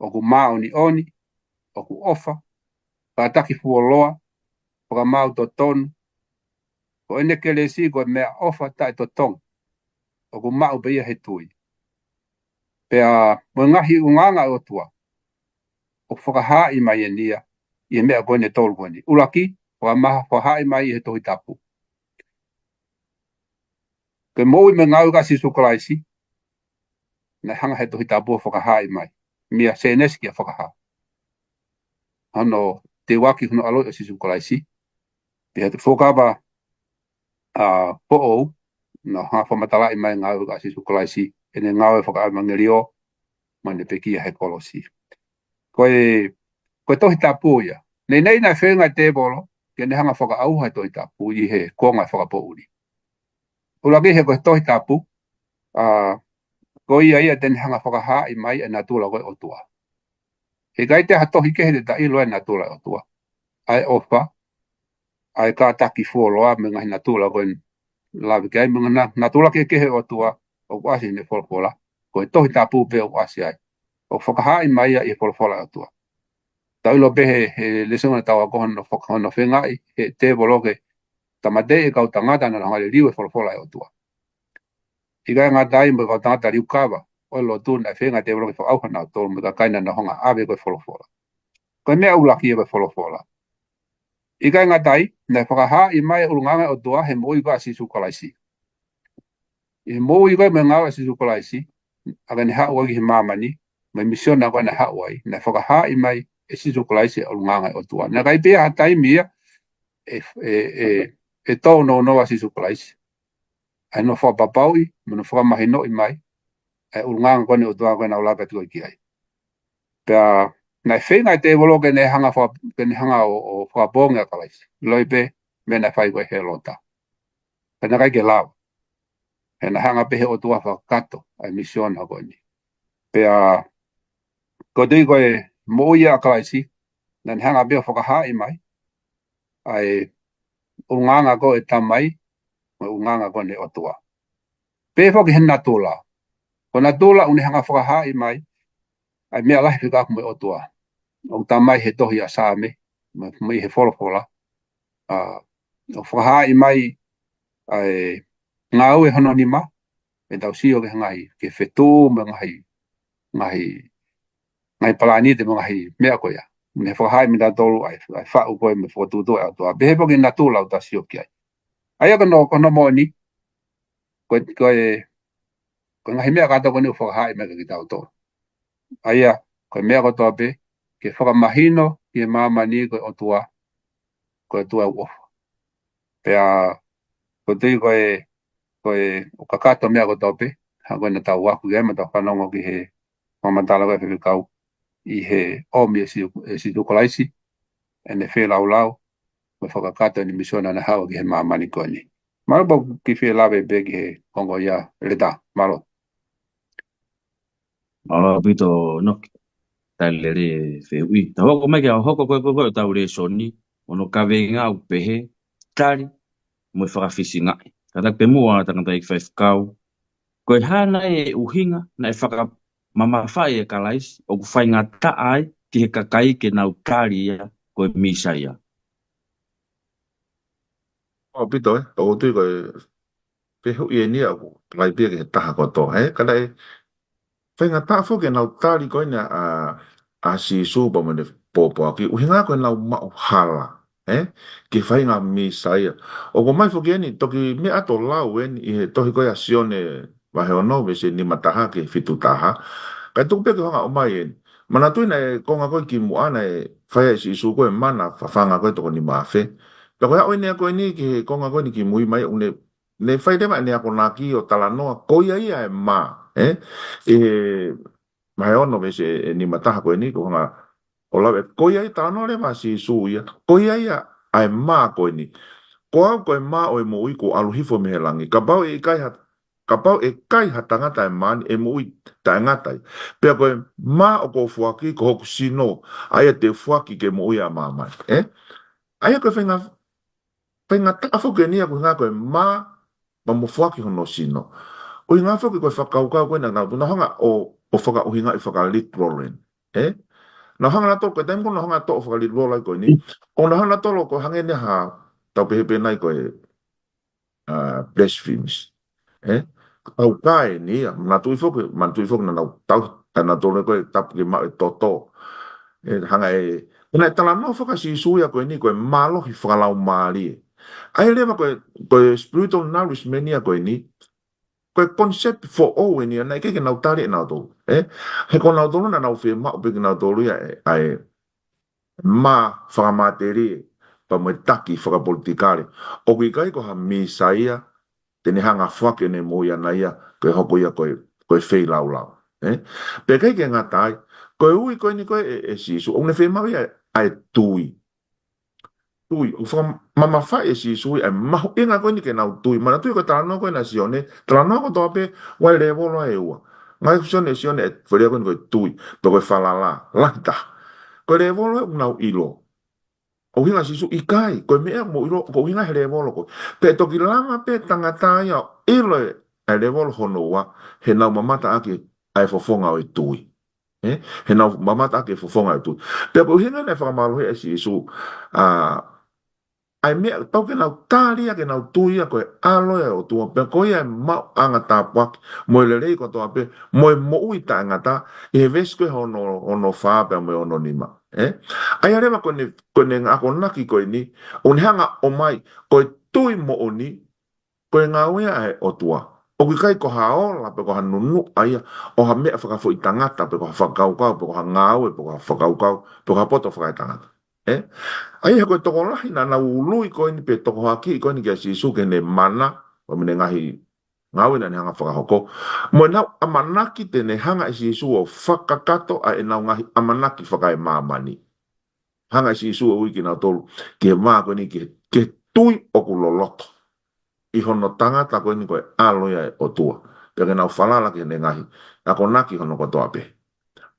ʻoku māʻoniʻoni, ʻoku ʻofa, kātaki fuoloa, fakamaau totonu. Ko ʻene kelesi ko e meʻaʻofa taʻetotongi ʻoku maʻu pē ia he tui. Pea mo e ngaahi ʻulungaanga ʻo e ʻOtua ʻoku fakahaaʻi mai ʻeni ia ʻi he meʻa ko eni ʻe tolu ko eni. ʻUluaki, fakamaha, fakahaaʻi mai ʻi he Tohi Tapu. Ko e moʻui mo e ngāue ʻa Sīsū Kalaisi, naʻe hanga he Tohi Tapu ʻo fakahaaʻi mai, meia Sēnesi kia Fakahā. Hono teuaki hono ʻaloʻi ʻo Sīsū Kalaisi. Pea te Fuakava, ʻa, Foʻou, naʻe hanga fakamatalaʻi mai ngāue ʻa Sīsū Kalaisi, ʻene ngāue fakaʻevangeliō, mo ʻene pekia he kolosi. Ko e, ko e Tohi Tapu ia. Naʻe, naʻe, naʻe feinga e tēvolo ke ne hanga fakaʻauha e Tohi Tapu ʻi he kuonga fakapoʻuli. ʻUluaki he ko e Tohi Tapu, ʻa, ko ia ia te ne hanga fakahaaʻi mai e natula ko e ʻOtua. He ʻikai te ha tohi kehe te ta ʻilo e natula e ʻOtua. ʻA e ʻofa, ʻa e kātaki fuoloa mo e ngaahi natula ko eni lave ki ai mo e ngaahi na-, natula kehekehe ʻo e ʻOtua ʻoku ʻasi ʻene folofola. Ko e Tohi Tapu pē ʻoku ʻasi ai. ʻOku fakahaaʻi mai ia ʻi he folofola ʻa e ʻOtua. Tau ʻilo pē he, he lēsoni ʻa taua ko hono fak-, hono feingaʻi he tēvolo ke tāmateʻi e kau tangata naʻa nau hanga liliu e folofola ʻa e ʻOtua. ʻIkai ngata ai mo e kau tangata liukava ʻo e lotu naʻe feinga e tēvolo ke fakaʻauha nautolu mo e kakai naʻa nau hanga ʻave ko e folofola. Ko e meʻa ʻuluaki ia ko e folofola. ʻIkai ngata ai, naʻe fakahaaʻi mai e ʻulungaanga ʻo e ʻOtua he moʻui ko ia ʻa Sīsū Kalaisi. ʻI he moʻui ko ia mo e ngāue ʻa Sīsū Kalaisi, ʻa ʻene haʻu ai ki he māmani, mo e misiona ko ē naʻe haʻu ai, naʻe fakahaaʻi mai ʻe Sīsū Kalaisi e ʻulungaanga ʻo e ʻOtua. Naʻe ʻikai pē ha taimi ia ʻe, ʻe, ʻe, ʻe tōnounou ai ʻa Sīsū Kalaisi. ʻA hono fakapapauʻi, mo hono fakamahinoʻi mai, ʻa e ʻulungaanga ko eni ʻo e ʻOtua ko ē naʻa ku lave atu ko ē ki ai. Pea, naʻe feinga e tēvolo ke ne hanga faka-, ke ne hanga ʻo, ʻo fakapoongi ʻa Kalaisi. ʻIloi pē, meʻa naʻe fai ko ē ʻe Hēlota. Ka naʻe ʻikai ke lava. He naʻe hanga pē he ʻOtua fakakakato ʻa e misiona ko eni. Pea, ko e tui ko e moʻui ʻa Kalaisi, naʻa ne hanga pē ʻo fakahaaʻi mai ʻa e ʻulungaanga ko ē ʻo e Tamai, mo e ʻulungaanga ko eni ʻo e ʻOtua. Pehē foki he natula. Ko e natula ʻoku ne hanga fakahaaʻi mai ʻa e meʻa lahi fekauʻaki mo e ʻOtua. ʻOku tā mai he tohi ʻa Saame, mo, mo e he folofola. ʻA, ʻoku fakahaaʻi mai ʻa e ngāue hono nima, ʻe tau sio ki he ngaahi, ki he fetuʻu mo e ngaahi, ngaahi, ngaahi palani te mo e ngaahi meʻa ko ia. Ne fakahaaʻi mai kiate kitautolu ʻa e, ʻa e faʻu ko ē mo e fokotuʻutuʻu ʻa e ʻOtua. Pehē foki natula ʻoku ta sio ki ai. ʻA ia ko hono, ko hono moʻoni, ko e, ko e, ko e ngaahi meʻa kātoa ko eni ʻoku fakahaaʻi mai kiate kitautolu. ʻA ia, ko e meʻa kotoa pē, ke fakamahino ki he māmani ko e ʻOtua, ko e ʻOtua ʻoku ʻofa. Pea, ko e tui ko e, ko e ʻoku kakato e meʻa kotoa pē, hangē ko ē naʻa tau ako ki ai mo tau fanongo ki he fakamatala ko ē ʻa e faifekau ʻi he ʻomi ʻe Sī-, ʻe Sīsū Kalaisi, ʻene feilaulau, mo e fakakakato ʻene misiona naʻa ne haʻu ki he māmani ko eni. Mālō pea u kiʻi fie lave pē ki he konga ia Leta, mālō. Mālō ʻaupito Noki. Tali lelei e fehuʻi. Tau hoko mai ki he hoko ko ē ko ē ʻo e tau lēsoni, hono kaveinga ʻoku pehē, tali mo e fakafisingaʻi. Kātaki pē muʻa tangataʻeiki faifekau, ko e hā nai e ʻuhinga naʻe fakamamafaʻi ʻe Kalaisi ʻoku faingataʻa ai ki he kakai ke nau tali ia ko e Mīsaia? ʻAupito, ē? ʻOku ou tui ko e fehuʻi eni ia ʻoku tali pē ia ki he taha kotoa, ē? Ka naʻe faingataʻa foki ke nau tali ko eni ʻa, ʻa Sīsū pea mo ʻene pōpoaki, ʻuhinga ko ʻenau maʻu hala, ē? Ki he faʻahinga Mīsaia. ʻOku ʻomai foki eni, toki meʻa ʻoku lau eni ʻi he tohi ko ē ʻa Sione vahe ono, veesi nima taha ki he fitu taha. Kae tuku pē ke u hanga ʻo ʻomai eni. Manatuʻi naʻe konga ko ē kimuʻa naʻe fai ai ʻe Sīsū ko e mana fafanga ko ē toko nima afe. Pea ko e aʻu eni ia ko eni ki he konga ko eni kimui mai, ʻoku ne, ne fai leva ʻene akonaki ʻo talanoa, ko ia ia e mā, ē? ʻI he vahe ono veesi ʻe, ʻe nima taha ko eni, ko e hanga ʻo lau ē, ko ia ia talanoa leva ʻa Sīsū ia, ko ia ia ʻa e mā ko eni. Ko au ko e mā ʻo e moʻui kuo ʻalu hifo mei he langi. Kapau ʻe ʻikai ha Kapau ʻe kai ha tangata ʻa e mā ni, ʻe moʻui taʻengata ia. Pea ko e mā ʻoku ou foaki ko hoku sino, ʻa ia te u foaki ke moʻui ʻa māmani. Ē? ʻA ia ko e faʻahinga, faʻahinga taʻafu ke nia ko e ʻuhinga ko e mā, pea mo foaki hono sino. ʻUhinga foki ko e fakakaukau ko ē naʻa nau, nau hanga ʻo, ʻo fakaʻuhingaʻi fakaliteral eni. Ē? Nau hanga nautolu ko e taimi ko ē nau hanga toʻo fakaliteral ai ko eni. ʻO nau hanga nautolu ko e hangē eni ha, tau pehē pē nai ko e, uh, blasphemous. Ē? Tau kai eni ia, manatuʻi foki, manatuʻi foki naʻa nau tau, ʻa nautolu ko e tapu ke maʻu e toto. Ē, hanga ē, naʻe talanoa foki ʻa Sīsū ia ko eni ko e mālohi fakalaumālie. ʻA ia leva ko e, ko e spiritual nourishment ia ko eni, ko e concept foʻou eni ia, naʻe ʻikai ke nau tali ʻe nautolu. Ē? He ko nautolu naʻa nau fiemaʻu pē ke nautolu ia ʻe, ʻa e mā fakamatelie, pea mo e taki fakapolitikale. ʻOku ʻikai ko ha Mīsaia, te ne hanga foaki ʻene moʻui ʻaʻana ia, ko e hoko ia ko e, ko e feilaulau. Ē? Pea ʻikai ke ngata ai, ko e ui ko eni ko ē ʻe, ʻe Sīsū, ʻoku ne fiemaʻu ia ʻa e tui. Tui, ʻoku fakamamafaʻi ʻe Sīsū ʻa e mahuʻinga ko eni ke nau tui. Manatuʻi ko e talanoa ko ē naʻe Sione, talanoa kotoa pē, ʻoku ʻi ai e lēvolo ʻe ua. Ngaahi ʻuhinga ʻe Sione, ʻe foʻi lea ko eni ko e tui, pe ko e falala, lahi taha. Ko e lēvolo ʻoku nau ʻilo. ʻUhinga Sīsū ʻikai, ko e meʻa mo ʻilo, ko e ʻuhinga he lēvolo ko ē. Pea toki langa pē tangata ia ʻo ʻilo e lēvolo hono ua, he nau mamata ʻaki ʻa e fofonga ʻo e tui. Ē? He nau mamata ʻaki e fofonga ʻo e tui. Pea ko e ʻuhinga naʻe fakamālohi ʻe Sīsū, ʻa, ʻa e meʻa, pau ke nau tali ia, ke nau tui ia ko e ʻAlo ia ʻo e ʻOtua, pea ko ia ʻe maʻu ʻa e ngaahi tāpuaki, mo e lelei kotoa pē, mo e moʻui taʻengata, ʻi he veesi ko ē hono, hono fā pea mo e hono nima. Ē? ʻA ia leva ko ʻene, ko ʻene akonaki ko eni, ʻoku ne hanga ʻo ʻomai, ko e tui moʻoni, ko e ngāue ia ʻa e ʻOtua. ʻOku ʻikai ko ha ola, pe ko ha nunuʻa ia, ʻo ha meʻa fakafoʻitangata, pe ko ha fakakaukau, pe ko ha ngāue, pe ko ha fakakaukau, pe ko ha poto fakaetangata. Ē? ʻA ia ko e tokolahi naʻa nau ului ko eni pe tokohaki ko eni kia Sīsū ke ne mana, ʻo mo ʻene ngaahi ngāue naʻa ne hanga fakahoko. Mo ʻenau ʻamanaki te ne hanga ʻe Sīsū ʻo fakakakato ʻa ʻenau ngaahi ʻamanaki fakaemāmani. Hanga ʻe Sīsū ʻo ui kinautolu, ki he mā ko eni ki he, ki he tui ʻoku loloto. ʻI hono tangata ko eni ko e ʻAlo ia ʻo e ʻOtua. Pea ke nau falala ki heʻene ngaahi akonaki hono kotoa pē.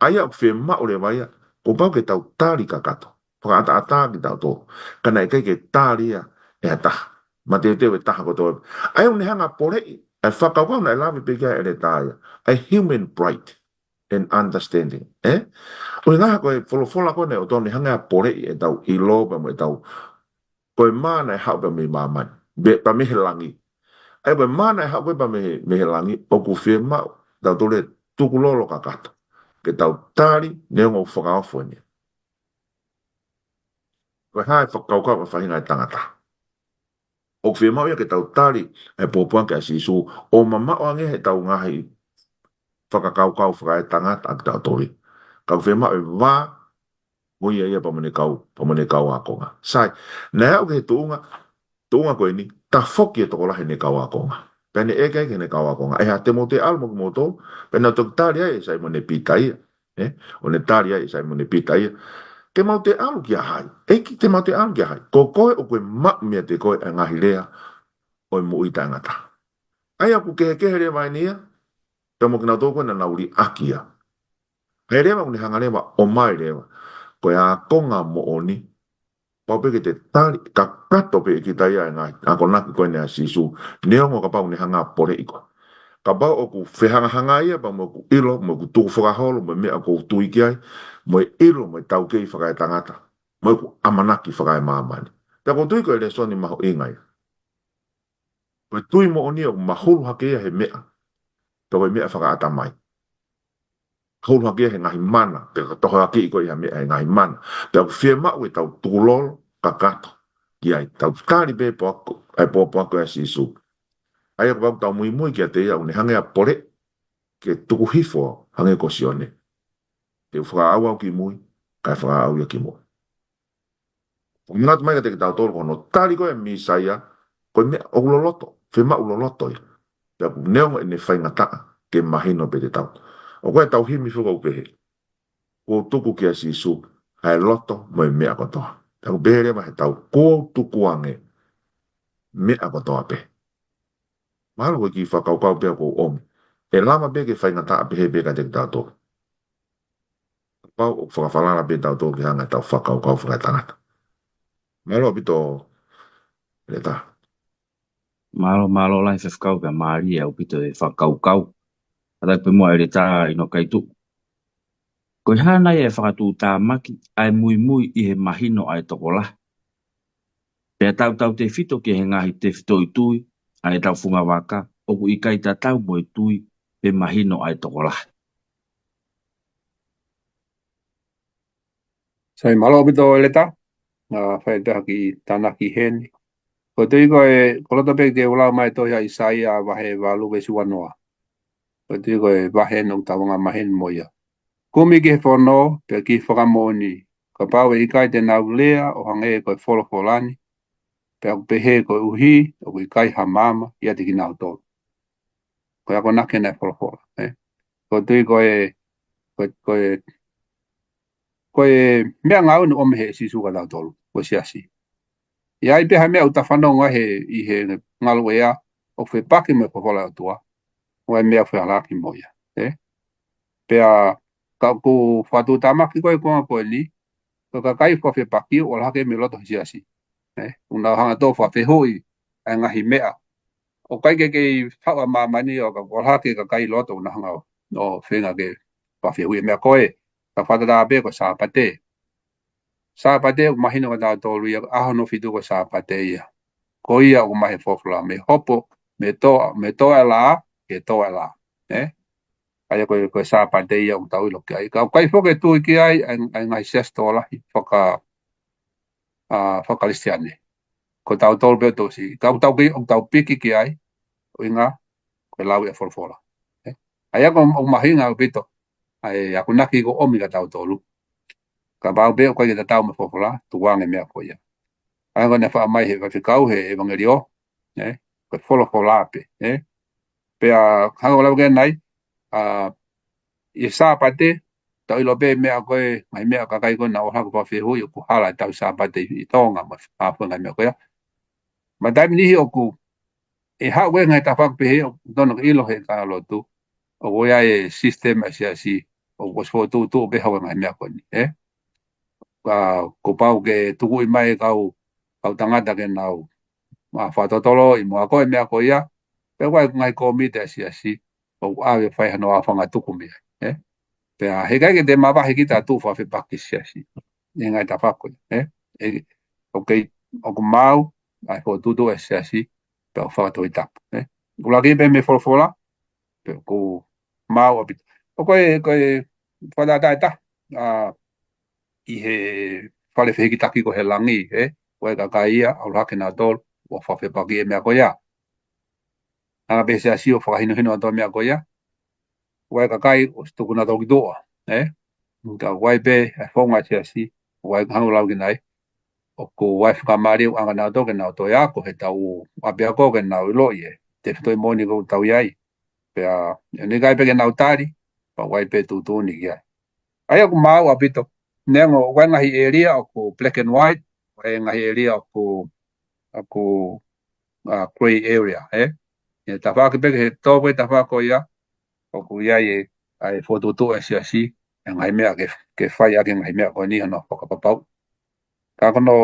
ʻA ia ʻoku fiemaʻu leva ia, kuo pau ke tau tali kakato. Fakaʻataʻatā kitautolu. Ka naʻe ʻikai ke tali ia ʻe ha taha. Mateuteu ʻe taha kotoa. ʻA ia ʻoku ne hanga poleʻi, ʻa e fakakaukau naʻe lave pē ki ai ʻa e ʻEletā ia. ʻA e human pride and understanding. Ē? ʻUhinga ko e folofola ko ē naʻe ʻOtua ʻoku ne hanga ʻo poleʻi ʻetau ʻilo pea mo ʻetau ko e mā naʻe haʻu pē mei māmani. Pe, pea mei he langi. ʻA ia ko e mā naʻe haʻu ko ē pē mei, mei he langi, ʻoku fiemaʻu, tautolu ʻe tukulolo kakato. Ke tau tali, neongo ʻoku fakaofo eni. Ko e hā e fakakaukau ʻa e faʻahinga ʻo e tangata. ʻOku fiemaʻu ia ke tau tali, ʻa e pōpoaki ʻa Sīsū, ʻo mamaʻo ange heʻetau ngaahi fakakaukau fakaetangata ʻa kitautolu. Ka ʻoku fiemaʻu e vā, mo ia ia pea mo ʻene kau, pea mo ʻene kau ākonga. Sai, naʻe aʻu ki he tuʻunga, tuʻunga ko eni, tafoki e tokolahi ʻene kau ākonga. Pea ne ʻeke ki heʻene kau ākonga. ʻE hā te mou toe ʻalu mo kimoutolu, pea nau toki tali ai ʻe Saimone Pita ia. Ē? ʻO ne tali ai ʻe Saimone Pita ia. Te mau toe ʻalu kia hai. ʻEiki te mau toe ʻalu kia hai. Ko koe ʻoku ke maʻu meiate koe ʻa e ngaahi lea ʻo e moʻui taʻengata. ʻA ia ʻoku kehekehe leva eni ia, pea mo kinautolu ko ē naʻa nau liʻaki ia. He leva ʻoku ne hanga leva ʻo ʻomai leva. Ko e ākonga moʻoni, pau pē ke te tali, kakato pē ʻe kita ia ʻa e ngaahi akonaki ko eni ʻa Sīsū, neongo kapau ʻoku ne hanga ʻo poleʻi koe. Kapau ʻoku fehangahangai ia pea mo ʻeku ʻilo, mo ʻeku tukufakaholo, mo e meʻa ʻoku ou tui ki ai, mo e ʻilo, mo e taukei fakaetangata, mo ʻeku ʻamanaki fakaemāmani. Pea ʻoku ou tui ko e lēsoni mahuʻinga ia. Ko e tui moʻoni ʻoku mahulu hake ia he meʻa. Pea ko e meʻa fakaʻatamai. Mahulu hake ia he ngaahi mana. Pea ka tohoakiʻi koe ʻi ha meʻa he ngaahi mana. Pea ʻoku fiemaʻu ʻetau tukulolo kakato ki ai. Tau tali pē pōpoaki, ʻa e pōpoaki ʻa Sīsū. ʻA ia ʻoku pau ke tau muimui kiate ia ʻoku ne hanga ʻo poleʻi ke tuku hifo hangē ko Sione. Te u fakaʻau au ki mui, kae fakaʻau ia ki mui. Manatu mai kiate kitautolu ko hono tali ko ē ʻa e Mīsaia, ko e meʻa ʻoku loloto, fiemaʻu loloto ia. Pea ʻoku neongo ʻene faingataʻa ke mahino pē te tau. ʻOku ʻi ai ʻetau himi foki ʻoku pehē, kuo u tuku kia Sīsū ʻa e loto mo e meʻa kotoa. Pea ʻoku pehē leva heʻetau, kuo u tukuange meʻa kotoa pē. Mahalo ko e kiʻi fakakaukau pē ʻoku ou ʻomi. ʻE lava pē ke faingataʻa pehē pē kiate kitautolu. Kapau ʻoku fakafalala pē tautolu ke hanga ʻetau fakakaukau fakaetangata. Mālō ʻaupito, Leta. Mālō, mālō lahi Faifekau, pea mālie ʻaupito e fakakaukau. Kātaki pē muʻa ʻEletā ʻInokaituʻu. Ko e hā nai e fakatuʻutāmaki ʻa e muimui ʻi he mahino ʻa e tokolahi? Pea tautautefito ki he ngaahi tefitoʻi tui ʻa ʻetau fungavaka ʻoku ʻikai tatau mo e tui pe mahino ʻa e tokolahi. Sai, mālō ʻaupito ʻEletā, ʻa, fai ʻetau kiʻi tānaki heni. Ko e tui ko e, ko e loto pē ke u lau mai e tohi ʻa ʻAisea vahe valu veesi uanoa. Ko e tui ko e vahe ʻoku tau anga maheni mo ia. Kumi ki he fono, pea ki he fakamoʻoni. Kapau ʻe ʻikai te nau lea ʻo hangē ko e folofola ni, pea ʻoku pehē koeʻuhi ʻoku ʻikai ha maama ʻiate kinautolu. Ko e akonaki ʻa e folofola, ē. Ko e tui ko e, ko e, ko e, ko e meʻangāue naʻe ʻomi ʻe Sīsū kia tautolu, ko e siasi. ʻI ai pē ha meʻa ʻoku ta fanongo ai he, ʻi he ngaluʻea ʻoku fepaki mo e folofola ʻa e ʻOtua, ʻoku ʻi ai meʻa ʻoku fehalaaki mo ia, ē. Pea ka ʻoku fakatuʻutāmaki ko e konga ko eni, ko e kakai ʻoku fepaki ʻoku ʻalu hake mei loto he siasi. Ē, ʻoku nau hanga ʻo fakafehuʻi ʻa e ngaahi meʻa. ʻOku ʻikai ke kei haʻu ʻa māmani ʻo ka ʻalu hake kakai loto ʻoku nau hanga ʻo feinga ke fakafehuʻi e meʻa ko ē. Ka fakatātā pē ko e Sāpate. Sāpate ʻoku mahino kia tautolu ia, ʻaho hono fitu ko e Sāpate ia. Ko ia ʻoku ʻomai he folofola mei hopo, mei toa, mei toa e lā, ke toa e lā. Ē? ʻA ia ko e, ko e Sāpate ia ʻoku tau ʻilo ki ai. Ka ʻoku ʻikai foki ke tui ki ai, ʻa e, ʻa e ngaahi siasi tokolahi faka, ʻa, faka-Kalisitiane. Ko tautolu pē ʻoku tau siʻi. Ka ʻoku tau ki, ʻoku tau piki ki ai, ʻuhinga, ko e lau ʻa e folofola. Ē? ʻA ia ko e, ʻoku mahuʻinga ʻaupito ʻa e akonaki ʻoku ʻomi kia tautolu. Kapau pē ʻoku ʻikai ke tatau mo e folofola, tuku ange e meʻa ko ia. ʻA ia ko e naʻe faʻa ʻomai he Faifekau he ʻevangeliō, ē? Ko e folofola pē, ē? Pea hanga ʻo lau ki ai, ʻa, ʻi he Sāpate, tau ʻilo pē meʻa ko e, ngaahi meʻa kakai ko ē naʻa nau ʻalu hake ʻo fakafehuʻi ʻoku hala ʻetau Sāpate ʻi Tonga mo e hā fua e ngaahi meʻa ko ia. Mo e taimi niʻihi ʻoku, ʻe haʻu e ngaahi tafaʻaki pehē ʻoku totonu ke ʻilo he kāingalotu, ʻoku ʻi ai e system ʻa e siasi, ʻoku ʻosi fokotuʻutuʻu pē haʻu e ngaahi meʻa ko eni, ē? Ka kuo pau ke tukuʻi mai e kau, kau tangata ke nau, ʻa, fakatotoloʻi mo akoʻi e meʻa ko ia, pea ʻoku ʻi ai e ngaahi kōmiti ʻa e siasi, ʻoku ʻave ʻo fai hano aofangatuku mei ai, ē? Pea heʻikai ke te mavahe kita ʻo tuʻu fakafepaki siasi. ʻI he ngaahi tafaʻaki ko ia, ē? ʻE, ʻoku kei, ʻoku maau ʻa e fokotuʻutuʻu ʻa e siasi, pea ʻoku fakatohitapu, ē? ʻUluaki pē mei he folofola, pea ʻoku maau ʻaupito. ʻOku ʻi ai, ʻoku ʻi ai e fakatātā ʻe taha, ʻa, ʻi he fale fehikitaki ko ē he langi, ē? ʻOku ʻi ai e kakai ia, ʻalu hake nautolu, ʻo fakafepaki e meʻa ko ia. Hanga pē he siasi ʻo fakahinohino atu e meʻa ko ia. ʻOku ʻi ai e kakai ʻoku tuku nautolu ki tuʻa, ē? Ka ʻoku ʻi ai pē e founga siasi, ʻoku ʻi ai, hanga ʻo lau ki ai, ʻoku ʻi ai e faingamālie ʻoku ʻoange kia nautolu ke nau toe ako he taʻu ʻapiako ke nau ʻiloʻi e tefitoʻi moʻoni ʻoku tau ʻi ai. Pea, ʻe ʻikai pē ke nau tali, pea ʻoku ʻi ai pē tuʻutuʻuni ki ai. ʻA ia ʻoku maau ʻaupito. Neongo, ʻoku ʻi ai e ngaahi ʻēlia ʻoku black and white, ʻoku ʻi ai e ngaahi ʻēlia ʻoku, ʻoku, ʻa, grey area, ē? ʻI he tafaʻaki pē ke he tō pē tafaʻaki ko ia, ʻoku ʻi ai e, ʻa e fokotuʻutuʻu ʻa e siasi, e ngaahi meʻa ke, ke fai ʻaki e ngaahi meʻa ko eni hono fakapapau. Ka ko hono,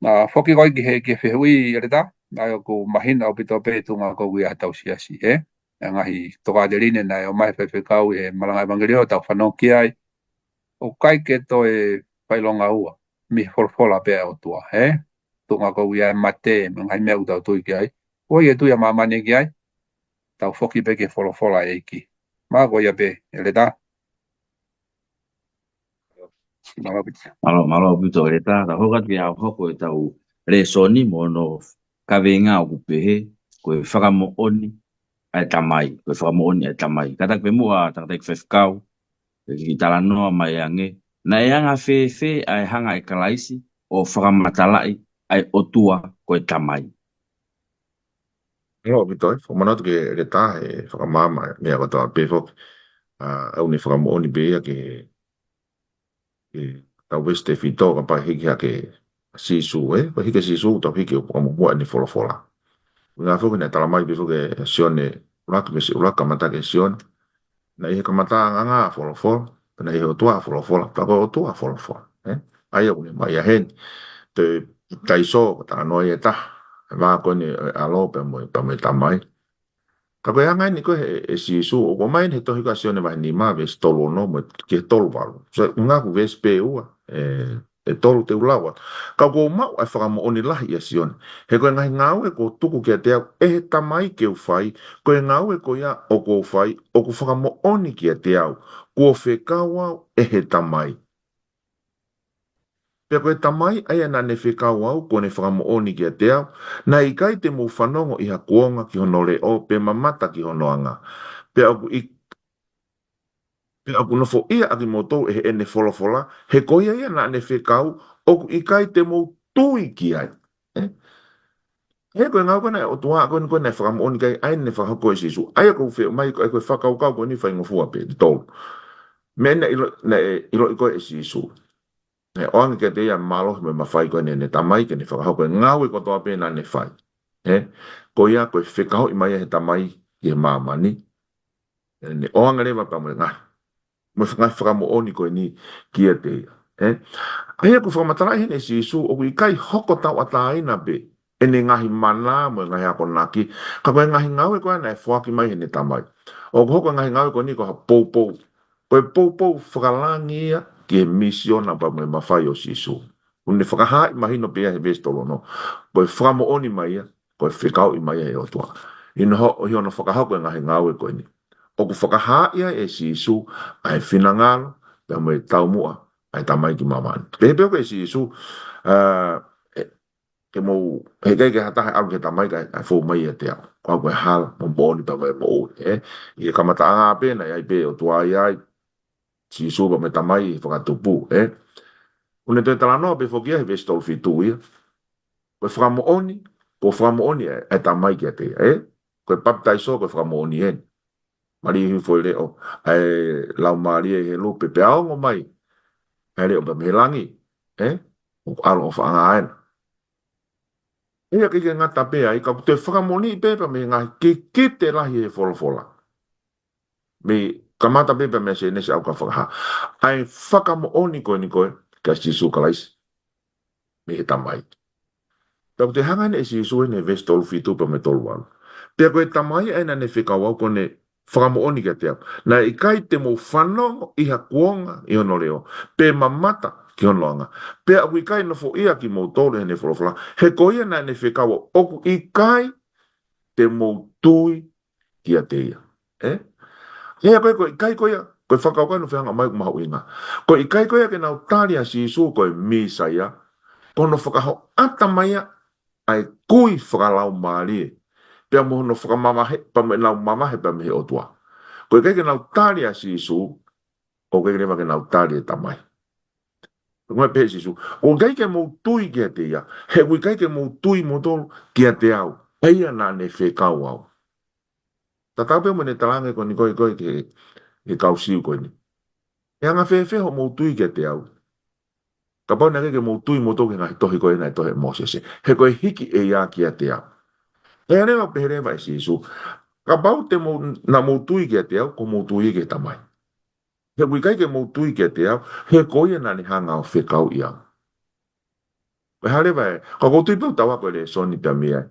ʻa, foki ko ē ki he, ki he fehuʻi ʻEletā, ʻa ia ʻoku mahino ʻaupito pē e tuʻunga ko ia ʻa hotau siasi, ē? E ngaahi tokāteline naʻe ʻomai he Faifekau ʻi he malanga ʻevangeliō ʻoku tau fanongo ki ai. ʻOku ʻikai ke toe fakaʻilonga ua, mei he folofola pē ʻa e ʻOtua, ē? Tuʻunga ko ia e mate, mo e ngaahi meʻa ʻoku tau tui ki ai. ʻOku ʻikai ke tui ʻa māmani ki ai, tau foki pē ki he folofola ʻa e ʻEiki. Mālō ko ia pē, ʻEletā. Mālō ʻaupito. Mālō, mālō ʻaupito ʻEletā. Tau hoko atu ki he ʻaho ko ē ʻetau lēsoni mo hono kaveinga ʻoku pehē, ko e fakamoʻoni ʻa e Tamai, ko e fakamoʻoni ʻa e Tamai. Kātaki pē muʻa, tangataʻeiki Faifekau, ke kiʻi talanoa mai ange. Naʻe anga fēfē ʻa e hanga ʻe Kalaisi ʻo fakamatalaʻi ʻa e ʻOtua ko e Tamai? Mālō ʻaupito, ē, fakamanatu ki he ʻEletā, ʻe fakamaama, meʻa kotoa pē foki. ʻA, ʻoku ne fakamoʻoni pē ia ke, ke tau veesi tefito kapau ʻe hiki hake ʻa Sīsū, ē, ko e hiki ʻa Sīsū, tau hiki ʻo fakamuʻomuʻa ʻene folofola. Ngā foki naʻe tala mai pē foki ʻe Sione, ʻuluaki, veesi ʻuluaki, kamata ʻaki ʻe Sione. Naʻe ʻi he kamataʻanga ʻa e folofola, pea naʻe ʻi he ʻOtua ʻa e folofola, pea ko e ʻOtua ʻa e folofola. Ē? ʻA ia ʻoku ne ʻomai ʻa heni. Te taiso, ko e talanoa ia ʻe taha. ʻE vā ko eni ʻa e ʻAlo pea mo, pea mo e Tamai. Ka ko e anga eni ko ē ʻe, ʻe Sīsū, ʻoku ʻomai ʻeni he tohi ko ia ʻa Sione vahe nima, veesi tolu ono mo e ki he tolu valu. So, ngaahi veesi pē ʻe ua, ʻe, ʻe tolu te u lau atu. Ka ʻoku ou maʻu ʻa e fakamoʻoni lahi ʻia Sione. He ko e ngaahi ngāue kuo tuku kiate au ʻe he Tamai ke u fai, ko e ngāue ko ia ʻoku ou fai, ʻoku fakamoʻoni kiate au, kuo fekau au ʻe he Tamai. Pea ko e Tamai ʻa ia naʻa ne fekau au, kuo ne fakamoʻoni kiate au, naʻe ʻikai te mou fanongo ʻi ha kuonga ki hono leʻo, pe mamata ki hono anga. Pea ʻoku ʻi-, pea ʻoku nofoʻia ʻa kimoutolu ʻe heʻene folofola, he ko ia ia naʻa ne fekau, ʻoku ʻikai te mou tui ki ai. Ē? He ko e ngāue ko ē naʻe ʻOtua ko eni ko ē naʻe fakamoʻoni ki ai, ʻa ia naʻe fakahoko ʻe Sīsū. ʻA ia ʻoku ou fiemaʻu ko e, ko e fakakaukau ko eni faingofua pē, tolu. Meʻa naʻe ʻilo, naʻe ʻiloʻi ko ē ʻe Sīsū. Naʻe ʻoange kiate ia ʻa e mālohi mo e mafai ko eni ʻa e Tamai ke ne fakahoko e ngāue kotoa pē naʻa ne fai. Ē? Ko ia ko e fekauʻi mai ʻa e Tamai ki he māmani. Ē, naʻe ʻoange leva pea mo e ngaahi, mo e ngaahi fakamoʻoni ko eni kiate ia. Ē? ʻA ia ʻoku fakamatalaʻi heni ʻe Sīsū, ʻoku ʻikai hoko tauʻatāina pē ʻene ngaahi mana mo e ngaahi akonaki, ka ko e ngaahi ngāue ko ē naʻe foaki mai heʻene Tamai. ʻOku hoko e ngaahi ngāue ko eni ko ha poupou. Ko e poupou fakalangi ia ki he misiona pea mo e mafai ʻo Sīsū. ʻOku ne fakahaaʻi mahino pē ia he veesi tolu ono. Ko e fakamoʻoni mai ia, ko e fekauʻi mai ia ʻe he ʻOtua. ʻI hono, ʻi hono fakahoko e ngaahi ngāue ko eni, ʻoku fakahaaʻi ai ʻe Sīsū ʻa e finangalo pea mo e taumuʻa ʻa e Tamai ki māmani. Pehē pē ʻe Sīsū, ā, ē, ke mou, heʻikai ke ha taha ʻalu ki he Tamai kae, kae fou mai ʻiate au. Ko au ko e hala mo e moʻoni pea mo e moʻui, ē. ʻI he kamataʻanga pē naʻe ʻi ai pē ʻOtua ʻi ai, Sīsū pea mo e Tamai ʻi he fakatupu, ē. ʻOku ne toe talanoa pē foki ia he veesi tolu fitu ia. Ko e fakamoʻoni, ko e fakamoʻoni ʻa e, ʻa e Tamai kiate ia, ē. Ko e papitaiso, ko e fakamoʻoni eni. Mālie hifo e leʻo ʻa e Laumālie ʻi he lupe pea ongo mai ʻa e leʻo pea mei he langi, ē? ʻOku ʻaloʻofaʻanga ena. ʻIkai ke ngata pē ai, ka ʻoku toe fakamoʻoni pē pea mei he ngaahi kikite lahi he folofola. Mei kamata pē pea mei Sēnesi ʻo aʻu ki he Fakahā. ʻA e fakamoʻoni ko eni ko ē kia Sīsū Kalaisi mei he Tamai. Pea ʻoku toe hanga eni ʻe Sīsū eni he veesi tolu fitu pea mo e tolu valu. Pea ko e Tamai ʻa ia naʻa ne fekau au, kuo ne fakamoʻoni kiate au, naʻe ʻikai te mou fanongo ʻi ha kuonga ʻi hono leʻo, pe mamata ki hono anga. Pea ʻoku ʻikai nofoʻia ʻa kimoutolu ʻe heʻene folofola, he ko ia naʻa ne fekau au, ʻoku ʻikai te mou tui kiate ia. Ē? ʻA ia ko e, ko e ʻikai ko ia, ko e fakakaukau naʻe fehanga mai ʻoku mahuʻinga. Ko e ʻikai ko ia ke nau tali ʻa Sīsū ko e Mīsaia, ko hono fakahoʻata mai ia ʻa e kui fakalaumālie, pea mo hono fakamavahe, pea mo ʻenau mavahe pea mei he ʻOtua. Ko e ʻikai ke nau tali ʻa Sīsū, ʻoku ʻikai leva ke nau tali e Tamai. Ko e pehē ʻe Sīsū, ʻoku ʻikai ke mou tui kiate ia, he ʻoku ʻikai ke mou tui moutolu kiate au, ʻa ia naʻa ne fekau au. Tatau pē mo ʻene talaange ko eni ko ē, ko ē ki he, ki he kau Siu ko eni. ʻE anga fēfē hoʻomou tui kiate au, kapau naʻe ʻikai ke mou tui moutolu ki he ngaahi tohi ko ē naʻe tohi ʻe Mōsese? He ko e hiki ʻe ia kiate au. ʻE leva, pehē leva ʻe Sīsū, kapau te mou, naʻa mou tui kiate au, kuo mou tui ki he Tamai. He ʻoku ʻikai ke mou tui kiate au, he ko ia naʻa ne hanga ʻo fekauʻi au. Ko e hā leva ē, ka ʻoku ou tui pē ʻoku tau ako e lēsoni pea mei ai.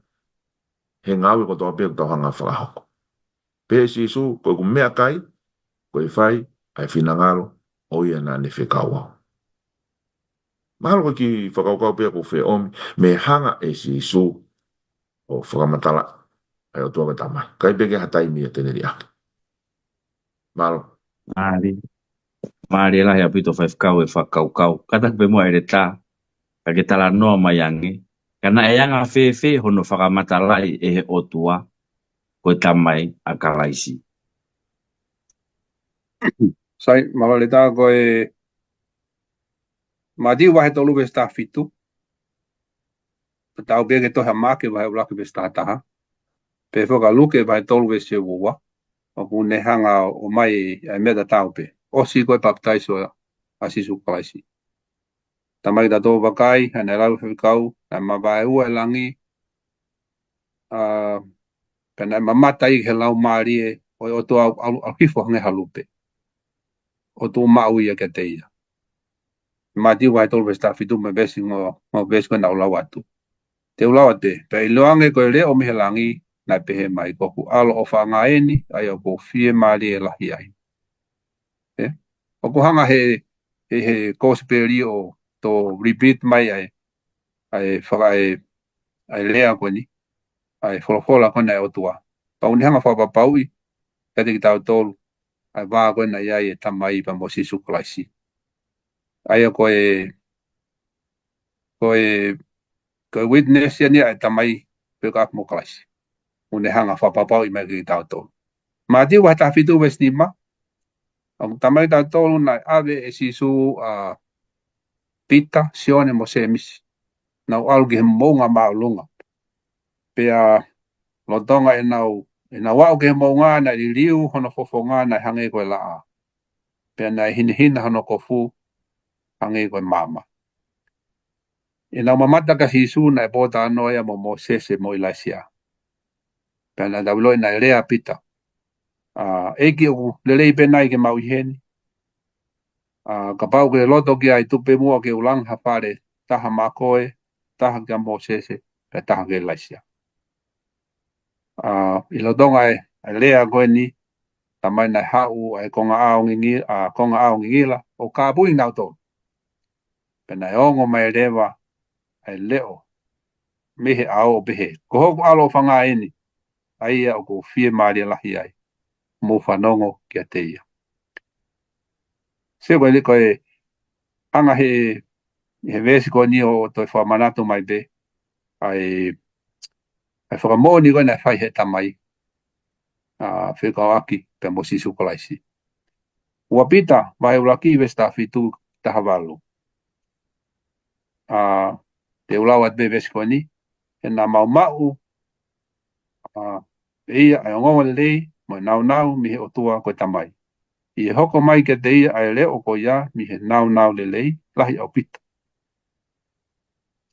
He ngāue kotoa pē ʻoku tau hanga ʻo fakahoko. Pehē ʻe Sīsū, ko ʻeku meʻakai, ko e fai ʻa e finangalo ʻo ia naʻa ne fekau au. Mahalo ko e kiʻi fakakaukau pē ʻoku ou fie ʻomi, mei he hanga ʻe Sīsū ʻo fakamatalaʻi ʻa e ʻOtua ko e Tamai. ʻIkai pē ke ha taimi ia te ne liʻaki. Mālō. Mālie. Mālie lahi ʻaupito faifekau e fakakaukau. Kātaki pē muʻa ʻEletā, ka ke talanoa mai ange. Ka naʻe anga fēfē hono fakamatalaʻi ʻe he ʻOtua ko e Tamai ʻa Kalaisi? Sai, mālō ʻEletā, ko e Mātiu vahe tolu veesi taha fitu. Tatau pē ki he tohi ʻa Maʻake vahe ʻuluaki veesi taha taha. Pehē foki ʻa Luke vahe tolu veesi ua ua. ʻOku ne hanga ʻo ʻomai ʻa e meʻa tatau pē. ʻOsi ko e papitaiso ʻa Sīsū Kalaisi. Talamai kiate kitautolu, vakai, ʻa ia naʻe lau ʻe he faifekau, naʻe mavaeua e langi, ʻa, pea naʻe mamata ia ki he Laumālie ʻo e ʻOtua ʻalu, ʻalu hifo hangē ha lupe, ʻo tuʻu maʻu ia kiate ia. Mātiu vahe tolu veesi taha fitu mo e veesi ongo, mo e veesi ko ē naʻa ku lau atu. Te u lau atu pē, pea ʻiloange ko e leʻo mei he langi, naʻe pehē mai, ko hoku ʻAlo ʻofaʻanga eni, ʻa ia ʻoku ou fiemālie lahi ai. ʻE? ʻOku hanga he, he, he kosipeli ʻo toe repeat mai ʻa e, ʻa e faka-, ʻa e, ʻa e lea ko eni, ʻa e folofola ko ena ʻa e ʻOtua. Pea ʻoku ne hanga fakapapauʻi kiate kitautolu ʻa e vā ko ena ʻi ai e Tamai pea mo Sīsū Kalaisi. ʻA ia ko e, ko e, ko e witness ia ʻeni ʻa e Tamai pea mo Kalaisi. ʻOku ne hanga fakapapauʻi mai kiate kitautolu. Mātiu vahe taha fitu veesi nima. ʻOku talamai kiate kitautolu naʻe ʻave ʻe Sīsū ʻa Pita, Sione mo Sēmisi. Nau ʻalu ki he moʻunga māʻolunga. Pea lolotonga ʻenau, ʻenau aʻu ki he moʻunga naʻe liliu hono fofonga naʻe hangē ko e laʻā. Pea naʻe hinehina hono kofu hangē ko e maama. ʻI heʻenau mamata kia Sīsū naʻe pōtalanoa ia mo Mōsese mo ʻIlaisiā. Pea naʻa tau ʻiloʻi naʻe lea ʻa Pita, ʻa, ʻEiki, ʻoku lelei pē nai ke mau ʻi heni? ʻA, kapau ʻoku ke loto ki ai, tuku pē muʻa ke u langa ha fale, taha maʻa koe, taha kia Mōsese, pea taha kia ʻIlaisiā. ʻA, ʻi lolotonga e, e lea ko eni, talamai naʻe haʻu ʻa e konga ʻao ngingila, ʻa, konga ʻao ngingila, ʻo kāpui kinautolu. Pea naʻe ongo mai leva ʻa e leʻo mei he ʻao ʻo pehē, ko hoku ʻAlo ʻofaʻanga eni, ʻa ia ʻoku ou fiemālie lahi ai, mou fanongo kiate ia. Sio ko e, ko e anga he, he veesi ko eni ʻo toe fakamanatu mai pē ʻa e, ʻa e fakamoʻoni ko ē naʻe fai he Tamai, ʻa, fekauʻaki pea mo Sīsū Kalaisi. Ua Pita vahe ʻuluaki veesi taha fitu ki he taha valu. ʻA, te u lau atu pē veesi ko eni, he naʻa mau maʻu, ʻa, ʻe ia ʻa e ongoongolelei mo e nāunau mei he ʻOtua ko e Tamai. ʻI he hoko mai kiate ia ʻa e leʻo ko ia mei he nāunau lelei lahi ʻaupito.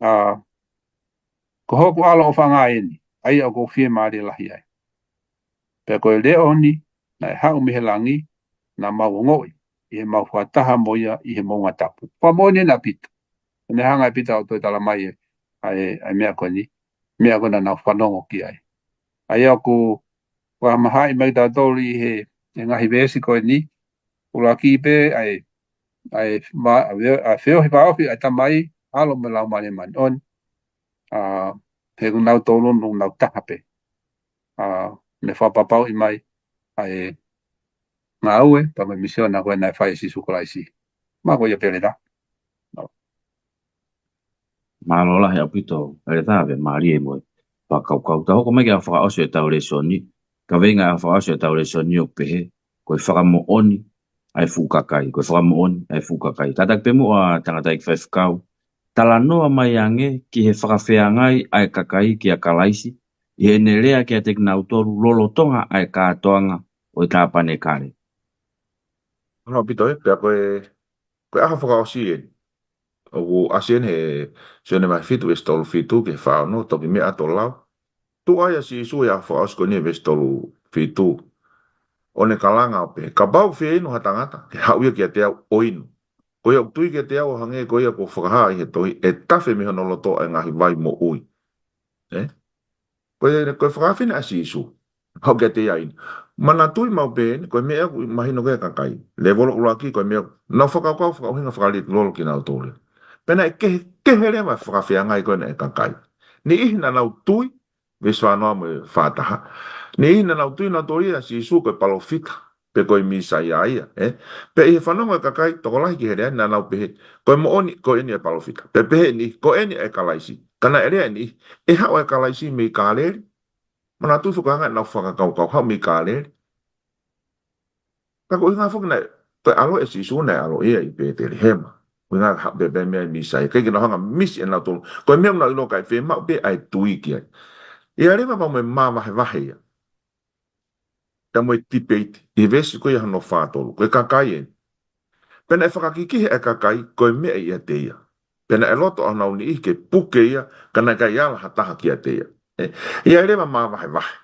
ʻA, ko hoku ʻAlo ʻofaʻanga eni, ʻa ia ʻoku ou fiemālie lahi ai. Pea ko e leʻo ni, naʻe haʻu mei he langi, naʻa mau ongoʻi, ʻi heʻemau fakataha mo ia ʻi he moʻunga tapu. Fakamoʻoni ʻena ʻa Pita. ʻOku ne hanga ʻe Pita ʻo toe talamai ʻa e, ʻa e, ʻa e meʻa ko eni, meʻa ko ē naʻa nau fanongo ki ai. ʻA ia ʻoku fakamahaiʻi mai kiate kitautolu ʻi he, he ngaahi veesi ko eni, ʻuluaki pē ʻa e, ʻa e, ma-, ʻa e, ʻa e feohi fakaofi ʻa e Tamai, ʻAlo mo e Laumālie Māʻoniʻoni. ʻA, he ʻoku nau tolu ʻoku nau taha pē. ʻA, ne fakapapauʻi mai ʻa e ngāue pea mo e misiona ko ē naʻe fai ʻe Sīsū Kalaisi. Mālō ia Peleta. Mālō lahi ʻaupito, Peleta, pea mālie mo e fakakaukau. Tau hoko mai ki he fakaʻosi ʻetau lēsoni. Kaveinga ʻa e fakaʻosi ʻetau lēsoni ʻoku pehē, ko e fakamoʻoni ʻa e fuʻu kakai, ko e fakamoʻoni ʻa e fuʻu kakai. Kātaki pē muʻa tangataʻeiki faifekau, talanoa mai ange ki he fakafeangai ʻa e kakai kia Kalaisi, ʻi heʻene lea kiate kinautolu lolotonga ʻa e kātoanga ʻo e tāpanekale. Mālō ʻaupito ē, pea ko e, ko e ʻaho fakaʻosi ē. ʻOku ʻasi eni he Sione vahe fitu veesi tolu fitu ki he fā ono, toki meʻa atu ʻo lau. Tuʻu ai ʻa Sīsū ʻi he ʻaho fakaʻosi ko eni veesi tolu fitu. ʻO ne kalanga ʻo pehē, kapau ʻoku fie inu ha tangata, ke haʻu ia kiate au ʻo inu. Ko ia ʻoku tui kiate au ʻo hangē ko ia kuo fakahā ʻi he tohi, ʻe tafe mei hono loto ʻa e ngaahi vai moʻui. Ē? Ko e, ko e fakafine ʻa Sīsū. Haʻu kiate ia inu. Manatuʻi maʻu pē eni, ko e meʻa ʻoku mahino ki he kakai. Lēvolo ʻuluaki, ko e meʻa, nau fakakaukau fakaʻuhinga fakalilolo kinautolu. Pea naʻe kehe, kehe leva e fakafeangai ko ē ʻa e kakai. Niʻihi naʻa nau tui, veesi fā noa mo e fā taha. Niʻihi naʻa nau tui nautolu ia ʻa Sīsū ko e palōfita, pe ko e Mīsaia ia, ē? Pea ʻi he fanongo ʻa e kakai tokolahi ki he lea ni naʻa nau pehē, ko e moʻoni, ko eni ʻa e palōfita. Pea pehē eni, ko eni ʻa e Kalaisi. Ka naʻe lea eni, ʻe haʻu ʻa e Kalaisi mei Kāleli. Manatuʻi foki ʻa e ngaahi ʻenau fakakaukau, haʻu mei Kāleli. Ka ko e ʻuhinga foki naʻe, ko e ʻalo ʻo Sīsū naʻe ʻaloʻi ia ʻi Pētelihema. Ko e ʻuhinga haʻu pē pē meʻa ʻa e Mīsaia. ʻIkai ke nau hanga ʻo misi ʻe nautolu. Ko e meʻa ʻoku nau ʻilo ka ʻe fiemaʻu pē ʻa e tui ki ai. ʻI ai leva pea mo e māvahevahe ia. Pea mo e tipeiti. ʻI he veesi ko ia hono fā tolu. Ko e kakai ē. Pea naʻe fakakikihi ʻa e kakai, ko e meʻa ʻiate ia. Pea naʻe loto ʻa honau niʻihi ke puke ia, ka naʻe ʻikai ala ha taha kiate ia. ʻE, ʻi ai e leva māvahevahe.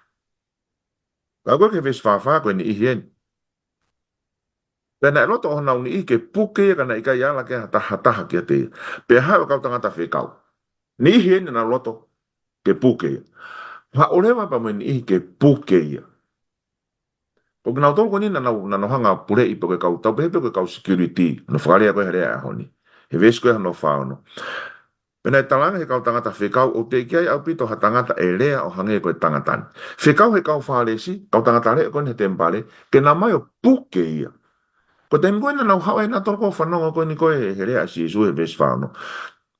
Ka ko e ki he veesi fāfā ko e niʻihi eni. Pea naʻe loto ʻo honau niʻihi ke puke ia ka naʻe ʻikai ala ke hata hataha kiate ia. Pea haʻu e kau tangata fekau. Niʻihi eni naʻa nau loto ke puke ia. Haʻu leva pea mo e niʻihi ke puke ia. Ko kinautolu ko eni naʻa nau, naʻa nau hanga puleʻi pe ko e kau tau pehē pe ko e kau security. Naʻa nau fakalea ko e he lea ʻaho ni. He veesi ko e hono fā ono. Pea naʻe talaange he kau tangata fekau ʻoku teʻeki ai ʻaupito ha tangata ʻe lea ʻo hangē ko e tangata ni. Fekau he kau Fālesi, kau tangata leʻo ko eni he temipale, ke nau ō mai ʻo puke ia. Ko e taimi ko ē naʻa nau haʻu ai nautolu ko e fanongo ko eni ko e he lea ʻa Sīsū he veesi fā ono.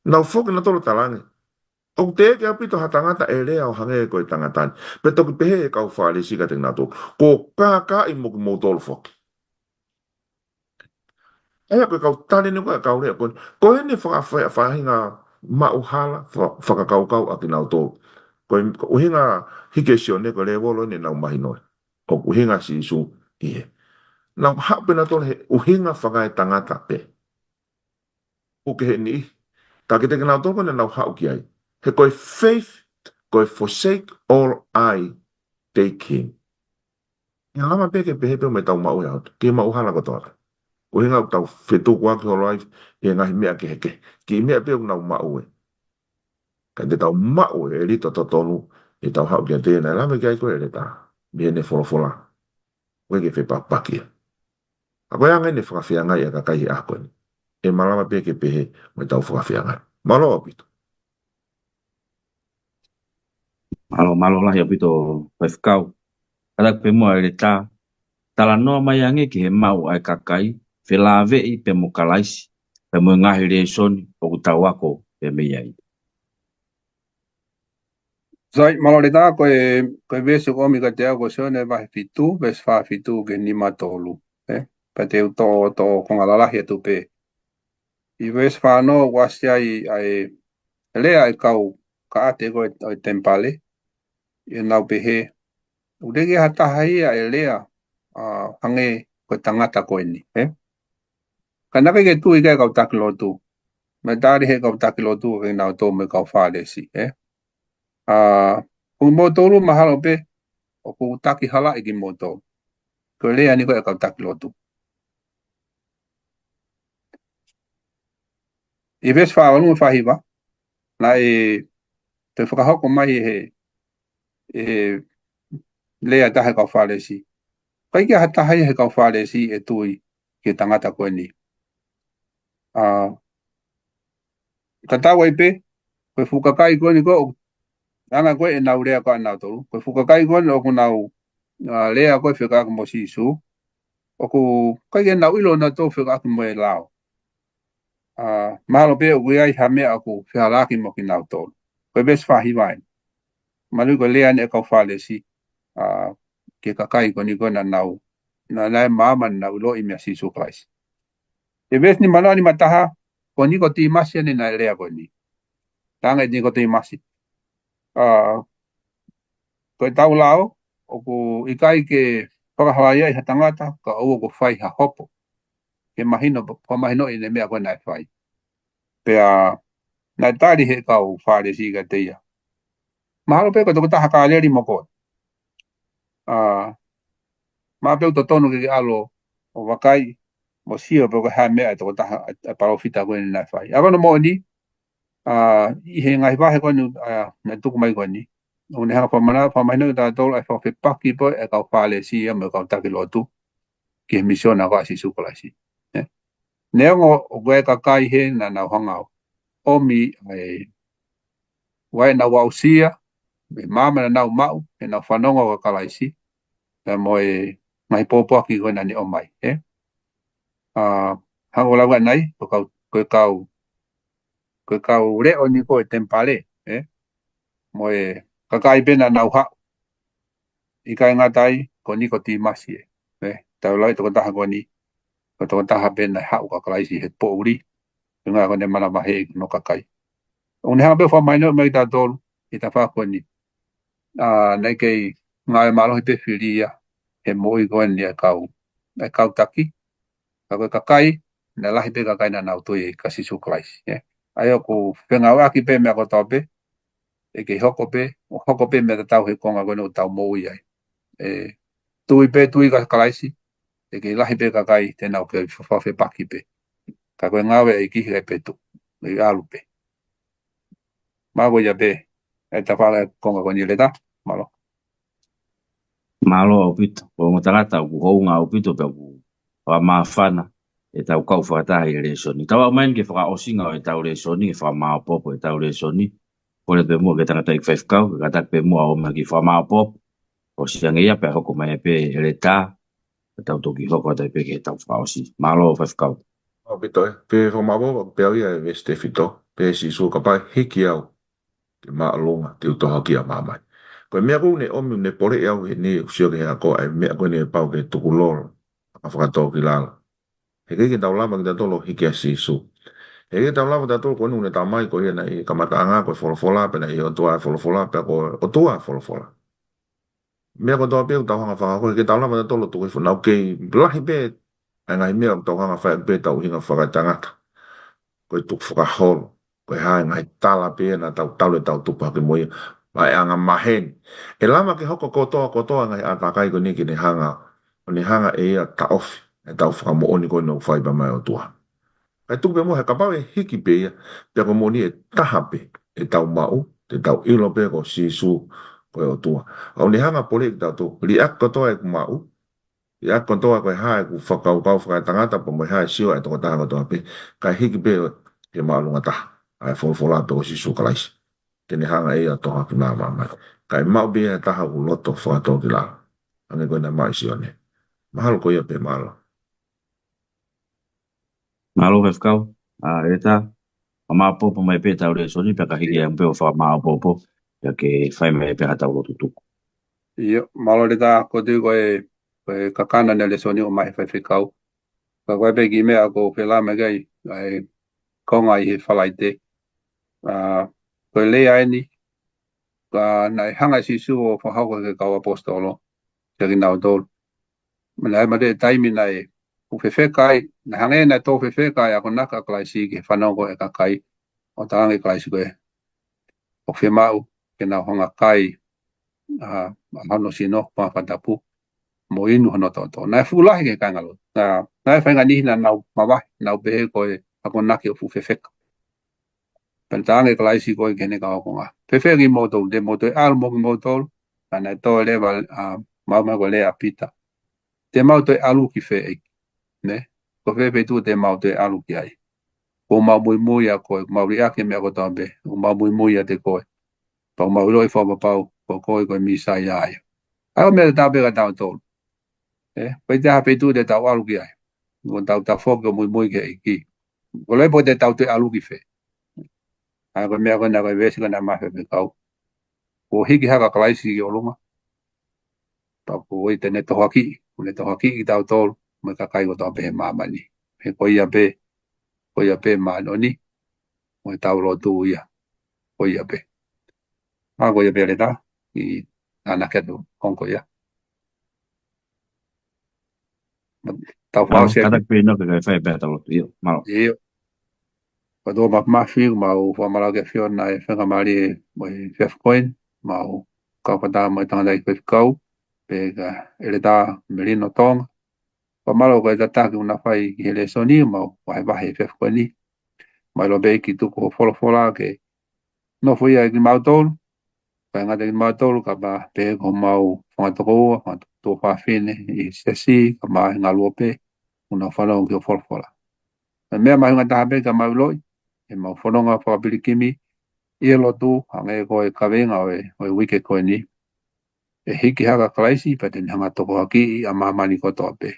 Nau foki nautolu talaange. ʻOku teʻeki ʻaupito ha tangata ʻe lea ʻo hangē ko e tangata ni. Pea toki pehē he kau Fālesi kiate kinautolu. Kuo kākaaʻi mo kimoutolu foki. ʻA ia ko e kau tali ni ko e kau lea ko eni. Ko eni faka-, fa-, faʻahinga maʻuhala, fa-, fakakaukau ʻa kinautolu. Ko e, ko e ʻuhinga hiki ʻe Sione ko e lēvolo eni ʻenau mahinoʻi. ʻOku ʻuhinga Sīsū ʻi he. Naʻa nau haʻu pē nautolu he ʻuhinga fakaetangata pē. Puke he niʻihi. Ka kiate kinautolu ko ē naʻa nau haʻu ki ai. He ko e faith, ko e forsake all I take him. ʻE lava pē ke pehē pē mo ʻetau maʻu ʻe au. Ke maʻuhala kotoa. ʻUhinga ʻoku tau fetukuaki holo ai, ʻi he ngaahi meʻa kehekehe. Kiʻi meʻa pē ʻoku nau maʻu ē. Ka te tau maʻu e lito totonu, ʻi heʻetau haʻu kiate ia naʻe lava ke ʻai ko e leta. Mei heʻene folofola. ʻOku ʻikai ke fepapaki ia. ʻA ko e anga eni e fakafeangai ʻa e kakai he ʻaho ko eni. ʻE malava pē ke pehē mo ʻetau fakafeangai. Mālō ʻaupito. Mālō, mālō lahi ʻaupito, Faifekau. Kātaki pē muʻa e leta. Talanoa mai ange ki he maʻu ʻa e kakai, felāveʻi pea mo Kalaisi, pea mo e ngaahi lēsoni ʻoku tau ako pē mei ai. Sai, mālō leta, ko e, ko e veesi ʻoku ʻomi kiate au ko Sione vahe fitu, veesi fā fitu ki he nima tolu. ʻE, pea te u toʻo, toʻo konga lalahi atu pē. ʻI he veesi fā ono ʻoku ʻasi ai ʻa e lea ʻa e kau kaʻate ko ē ʻo e temipale. ʻI heʻenau pehē, ʻoku teʻeki ha taha ia ʻe lea, ʻa, hangē ko e tangata ko eni, ē? Ka naʻe ʻikai ke tui ki ai e kau taki lotu. Naʻe tali he kau taki lotu ke nau tō mo e kau Fālesi, ē? ʻA, ko kimoutolu mahalo pē, ʻoku takihalaʻi kimoutolu. Ko e lea ni ko ē ʻa e kau taki lotu. ʻI he veesi fā ono mo e fā hiva, naʻe toe fakahoko mai he, he lea ʻa e kau Fālesi. ʻIkai ke ha taha ia he kau Fālesi ʻe tui ki he tangata ko eni. ʻA, tatau ai pē, ko e fuʻu kakai ko eni ko ē, anga ko ē ʻenau lea ko ē ʻanautolu. Ko e fuʻu kakai ko eni ʻoku nau, ʻa, lea ko ē fekauʻaki mo Sīsū. ʻOku ʻikai ke nau ʻilo nautolu fekauʻaki mo e lao. ʻA, mahalo pē ʻoku ʻi ai ha meʻa ʻoku fehālaaki mo kinautolu. Ko e veesi fā hiva eni. Mahalo ko e lea eni ʻa e kau Fālesi, ʻa, ki he kakai ko eni ko ē naʻa nau, naʻa, naʻe maama naʻa nau ʻiloʻi meia Sīsū Kalaisi. ʻI he veesi nima noa, nima taha, ko Nikotīmasi eni naʻe lea ko eni. Talaange ʻe Nikotīmasi. ʻA, ko ʻetau lao, ʻoku ʻikai ke fakahalaia ʻe ha tangata, kae ʻoua kuo fai ha hopo. Ke mahino, fakamahinoʻi ʻene meʻa ko ē naʻe fai. Pea naʻe tali he kau Fālesi kiate ia. Mahalo pē ko e tokotaha Kāleli mo koe. ʻA, mahalo pē ʻoku totonu ke ke ʻalu ʻo vakai, mo sio pe ko e hā e meʻa ʻa e tokotaha, ʻa e palōfita ko eni naʻe fai. ʻA, ko hono moʻoni, ʻa, ʻi he ngaahi vahe ko eni, ʻa, naʻe tuku mai ko eni. ʻOku ne hanga fakamana-, fakamahinoʻi kiate kitautolu ʻa e fakafepaki pē ʻa e kau Fālesi ia mo e kau taki lotu ki he misiona ko ē ʻa Sīsū Kalaisi. Ē? Neongo ʻoku ʻi ai e kakai he naʻa nau hanga ʻo ʻomi ʻa e, ʻa ʻenau aʻusia, mo e maama naʻa nau maʻu, heʻenau fanongo kia Kalaisi, pea mo e ngaahi pōpoaki ko ē naʻa ne ʻomai, ē? ʻA, hangē ko e lau ʻanenai, ko e kau, ko e kau, ko e kau leʻo ni ko ē temipale, ē? Mo e kakai pē naʻa nau haʻu. ʻIkai ngata ai, ko Nikotīmasi ē. Ē, tau lau e tokotaha ko eni, ko e tokotaha pē naʻe haʻu kia Kalaisi he poʻuli. ʻUhinga ko ʻene manavahē ki hono kakai. ʻOku ne hanga pē ʻo fakamahinoʻi mai kiate kitautolu, ʻi he tafaʻaki ko eni. ʻA, naʻe kei ngāue mālohi pē fili ia, he moʻui ko eni ʻa e kau, ʻa e kau taki. Ka ko e kakai, naʻe lahi pē kakai naʻa nau tui kia Sīsū Kalaisi, ē. ʻA ia ʻoku fengāueʻaki pē meʻa kotoa pē, ʻe kei hoko pē, ʻo hoko pē meʻa tatau he konga ko eni ʻoku tau moʻui ai. ʻE tui pē, tui kia Kalaisi, ʻe kei lahi pē kakai te nau kei fefepaki pē. Ka ko e ngāue ʻa e ʻEiki he ʻe pē tuʻu, ʻe ʻalu pē. Mālō ia pē, ʻe tafala e konga ko eni ʻEletā, mālō. Mālō ʻaupito, ko e ongo tangata ʻoku hounga ʻaupito pea ʻoku fakamāfana ʻetau kau fakataha ʻi he lēsoni. Tau aʻu mai eni ki he fakaʻosinga ʻo ʻetau lēsoni, ke fakamāopoopo ʻetau lēsoni. Kole pē muʻa ki he tangataʻeiki faifekau, ke kātaki pē muʻa ʻo ʻomai ha kiʻi fakamāopoopo. ʻOsi ange ia pea hoko mai pē ʻEletā, pea tau toki hoko atu pē ki heʻetau fakaʻosi. Mālō faifekau. ʻAupito ē, pea fakamāopoopo pē au ia ʻe veesi tefito, pehē ʻe Sīsū kapau ʻe hiki au ki māʻolunga te u tohoakiʻi ʻa māmani. Ko e meʻa ko ē ʻoku ne ʻomi, ʻoku ne poleʻi au heni ʻo sio ki he ako ʻa e meʻa ko eni ʻe pau ke tukulolo, ʻa e fakatōkilalo. He ʻikai ke tau lava kitautolu ʻo hiki ʻa Sīsū. He ʻikai ke tau lava kitautolu, ko eni ʻoku ne talamai ko ia naʻe ʻi he kamataʻanga ko e Folofola, pea naʻe ʻi he ʻOtua ʻa e Folofola, pea ko e ʻOtua ʻa e Folofola. Meʻa kotoa pē ʻoku tau hanga fakahoko, ʻikai ke tau lava kitautolu ʻo tuku hifo, naʻa ʻoku kei lahi pē ʻa e ngaahi meʻa ʻoku tau hanga fai ʻaki pē ʻetau ʻuhinga fakatangata. Ko e tukufakaholo, ko e hā e ngaahi tala pē naʻa tau talu ʻetau tupu hake mo ia, mo e angamaheni. ʻE lava ke hoko kotoa kotoa e ngaahi ʻātakai ko eni ke ne hanga, ʻo ne hanga ʻe ia ʻo taʻofi ʻetau fakamoʻoni ko eni ʻoku fai pē maʻa e ʻOtua. Kae tuku pē muʻa he kapau ʻe hiki pē ia, pea ko e moʻoni ʻe taha pē ʻetau maʻu, te tau ʻilo pē ko Sīsū ko e ʻOtua. ʻOku ne hanga ʻo poleʻi kitautolu, liʻaki kotoa ʻeku maʻu, liʻaki kotoa ko e hā ʻeku fakakaukau fakatangata, pea mo e hā e sio ʻa e tokotaha kotoa pē, kae hiki pē ki māʻolunga taha ʻa e Folofola pē ko Sīsū Kalaisi, ke ne hanga ʻe ia ʻo tohoakiʻi mai ʻa māmani. Kae maʻu pē ia ʻe he taha ʻoku loto fakatōkilalo, hangē ko e naʻe maʻu ʻe Sione. Mahalo ko ia pē, mālō. Mālō faifekau, ʻa, ʻEletā, fakamāopoopo mai pē ʻetau lēsoni, pea ka hiki ē pē ʻo fakamāopoopo, pea ke fai mai pē haʻatau lotu tuku. ʻIo, mālō ʻEletā, ʻoku ou tui ko e, ko e kakano ʻene lēsoni ʻoku ʻomai ʻe he faifekau. Ka ko e pē kiʻi meʻa ʻoku ou fie lave mai ki ai, ʻa e konga ʻi he Falaite. ʻA, ko e lea eni, ka naʻe hanga ʻe Sīsū ʻo fakahoko ki he kau ʻaposetolo, kia kinautolu. Naʻe ʻi ai e taimi naʻe fuʻu fefeka ai, naʻe hangē naʻe tō fefeka ai ʻa e akonaki ʻa Kalaisi ki he fanongo ʻa e kakai, ʻo talaange ʻe Kalaisi ko e, ʻoku fiemaʻu ke nau hanga ʻo kai ʻa, ʻa hono sino, paʻanga fakatapu, mo inu hono toto. Naʻe fuʻu lahi ki he kāingalotu. Naʻe, naʻe feinga niʻihi naʻa nau mavahe, nau pehē ko e akonaki ʻoku fuʻu fefeka. Pea talaange ʻe Kalaisi ko ē ki heʻene kau ākonga, fēfē kimoutolu, te mou toe ʻalu mo kimoutolu? Pea naʻe toe leva, ʻa, maʻu mai ko e lea ʻa Pita, te mau toe ʻalu ki fē, ʻEiki? Ne? Ko fē feituʻu te mau toe ʻalu ki ai? Kuo mau muimui ʻia koe, kuo mau liʻaki e meʻa kotoa pē, kuo mau muimui ʻiate koe. Pea kuo mau ʻiloʻi fakapapau ko koe ko e Mīsaia ia. ʻA ia ko e meʻa tatau pē kia tautolu. ʻE, ʻikai toe ʻi ai ha feituʻu te tau ʻalu ki ai. Kuo tau tafoki ʻo muimui ki he ʻEiki. Ko e lea pē ko e te tau toe ʻalu ki fē. ʻA ia ko e meʻa ko ē naʻe ko e veesi ko ē naʻe ʻomai ʻe he faifekau. Kuo hiki hake ʻa Kalaisi ki ʻolunga. Pea kuo ʻosi te ne tohoakiʻi, kuo ne tohoakiʻi kitautolu, mo e kakai kotoa pē he māmani. He ko ia pē, ko ia pē māʻoniʻoni, mo ʻetau lotu ia, ko ia pē. Mālō, ko ia pē ʻEletā, ʻi he ʻaho ni ke tau hoko ia. Tau Mālō, fakaʻosi atu. Kātaki pē ʻi he ʻaho ni ke fai pē ʻetau lotu, ʻio, mālō. ʻIo. Ko e tō ma mafi, mau fakamālō ki he ʻAfiona ʻi he faingamālie mo e efiafi ko eni, mau kau fakataha mo e tangataʻeiki faifekau, pea kia ʻEletā Melino Tonga. Fakamālō ko e tataki ʻoku na fai ki he lēsoni, mau vahevahe he efiafi ko eni. Mau ʻilo pē ʻEiki tuku hoʻo folofola ke nofo ia ʻiate kimautolu, kae ʻiate kimautolu, kapau pē ko homau fanga tokoua, fanga tuofāfine ʻi he siasi, kae ʻumaʻā e ngaluope, ʻoku nau fanongo ki hoʻo folofola. Ko e meʻa mahuʻinga taha pē ke mau ʻiloʻi, ʻemau fononga fakapilikimi ʻi he lotu, hangē ko e kaveinga ʻo e, ʻo e uike ko eni, ʻe hiki hake ʻa Kalaisi pea te ne hanga ʻo tohoakiʻi ʻa māmani kotoa pē.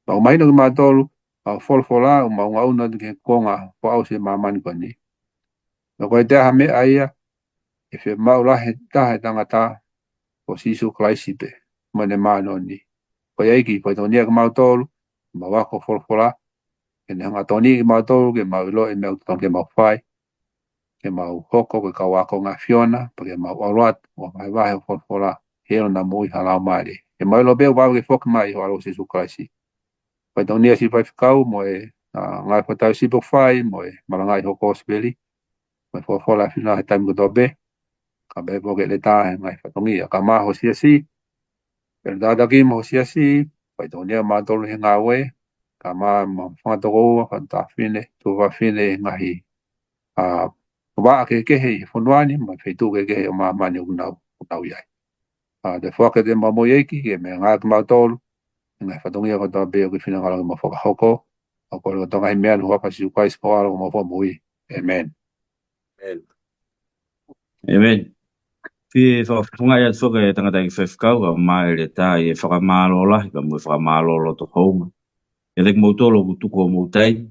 Pea ʻoku mahino kiate kimautolu ʻa hoʻo folofola, ʻoku mau ngaʻunu atu ki he konga fakaʻosi ʻo e māmani ko eni. Pea ko e taha e meʻa ia ʻe fiemaʻu lahi taha ʻe he tangata, ko Sīsū Kalaisi pē mo ʻene māʻoniʻoni. Ko ia ʻEiki, faitotonu kiate kimautolu, mau ako hoʻo folofola, ke ne hanga ʻo tokoniʻi kimautolu, ke mau ʻiloʻi e meʻa ʻoku totonu ke mau fai, ke mau hoko ko e kau ako ʻa e ʻAfiona, pea ke mau ʻalu atu ʻo vahevahe hoʻo folofola, he ʻoku na moʻui ʻi ho Laumālie. Ke mau ʻilo pē ʻoku vave ke foki mai ʻi ho ʻAlo ko Sīsū Kalaisi. Faitotonu ʻa e siʻi faifekau mo e, ʻa, ngaahi fakataha siʻi ʻoku fai, mo e malangaʻi hoʻo kosipeli, mo e folofola ʻa e ʻAfiona he taimi kotoa pē. Ka pehē foki ʻEletā he ngaahi fatongia. Kae ʻumaʻā ho siasi, pea ʻoku tātaki mo ho siasi, faitokonia mautolu he ngāue, kae ʻumaʻā mo e fanga tokoua, fanga tuofāfine, tuofāfine he ngaahi, ʻa, vaʻa kehekehe ʻi he fonua ni, mo e feituʻu kehekehe ʻo māmani ʻoku nau, ʻoku nau ʻi ai. ʻA, te u foaki atu ʻemau moʻui ʻEiki, ke meʻangāueʻaki kimautolu, he ngaahi fatongia kotoa pē ʻoku ke finangalo ke mau fakahoko, ʻo kole kotoa e ngaahi meʻa ni ʻi he huafa ʻo Sīsū Kalaisi ko homau Fakamoʻui. ʻĒmeni. ʻĒmeni. ʻĒmeni. Fie fakafofongaʻi atu foki e tangataʻeiki faifekau, kae ʻumaʻā ʻEletā, ʻi he fakamālō lahi, kae ʻumaʻā e fakamālō loto houngaʻia kiate kimoutolu ʻoku tuku hoʻomou taimi,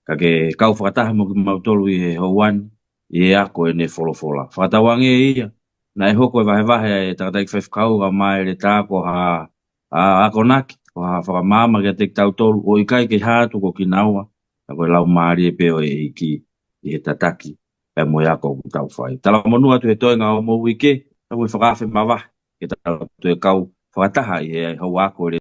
kae kau fakataha mo kimautolu ʻi he houa ni, ʻi he ako ʻene folofola. Fakatauange ia, naʻe hoko e vahevahe ʻa e tangataʻeiki faifekau, kae ʻumaʻā ʻEletā ko ha ʻa, akonaki, ko ha fakamaama kiate kitautolu, ʻo ʻikai ke hā atu ko kinaua, ka ko e Laumālie pē ʻo e ʻEiki ʻi he tataki, pea mo e ako ʻoku tau fai. Talamonū atu he toenga ʻo hoʻomou uike, kae ʻumaʻā e fakaafe mavahe, ke tau toe kau fakataha ʻi he houa ako ʻo e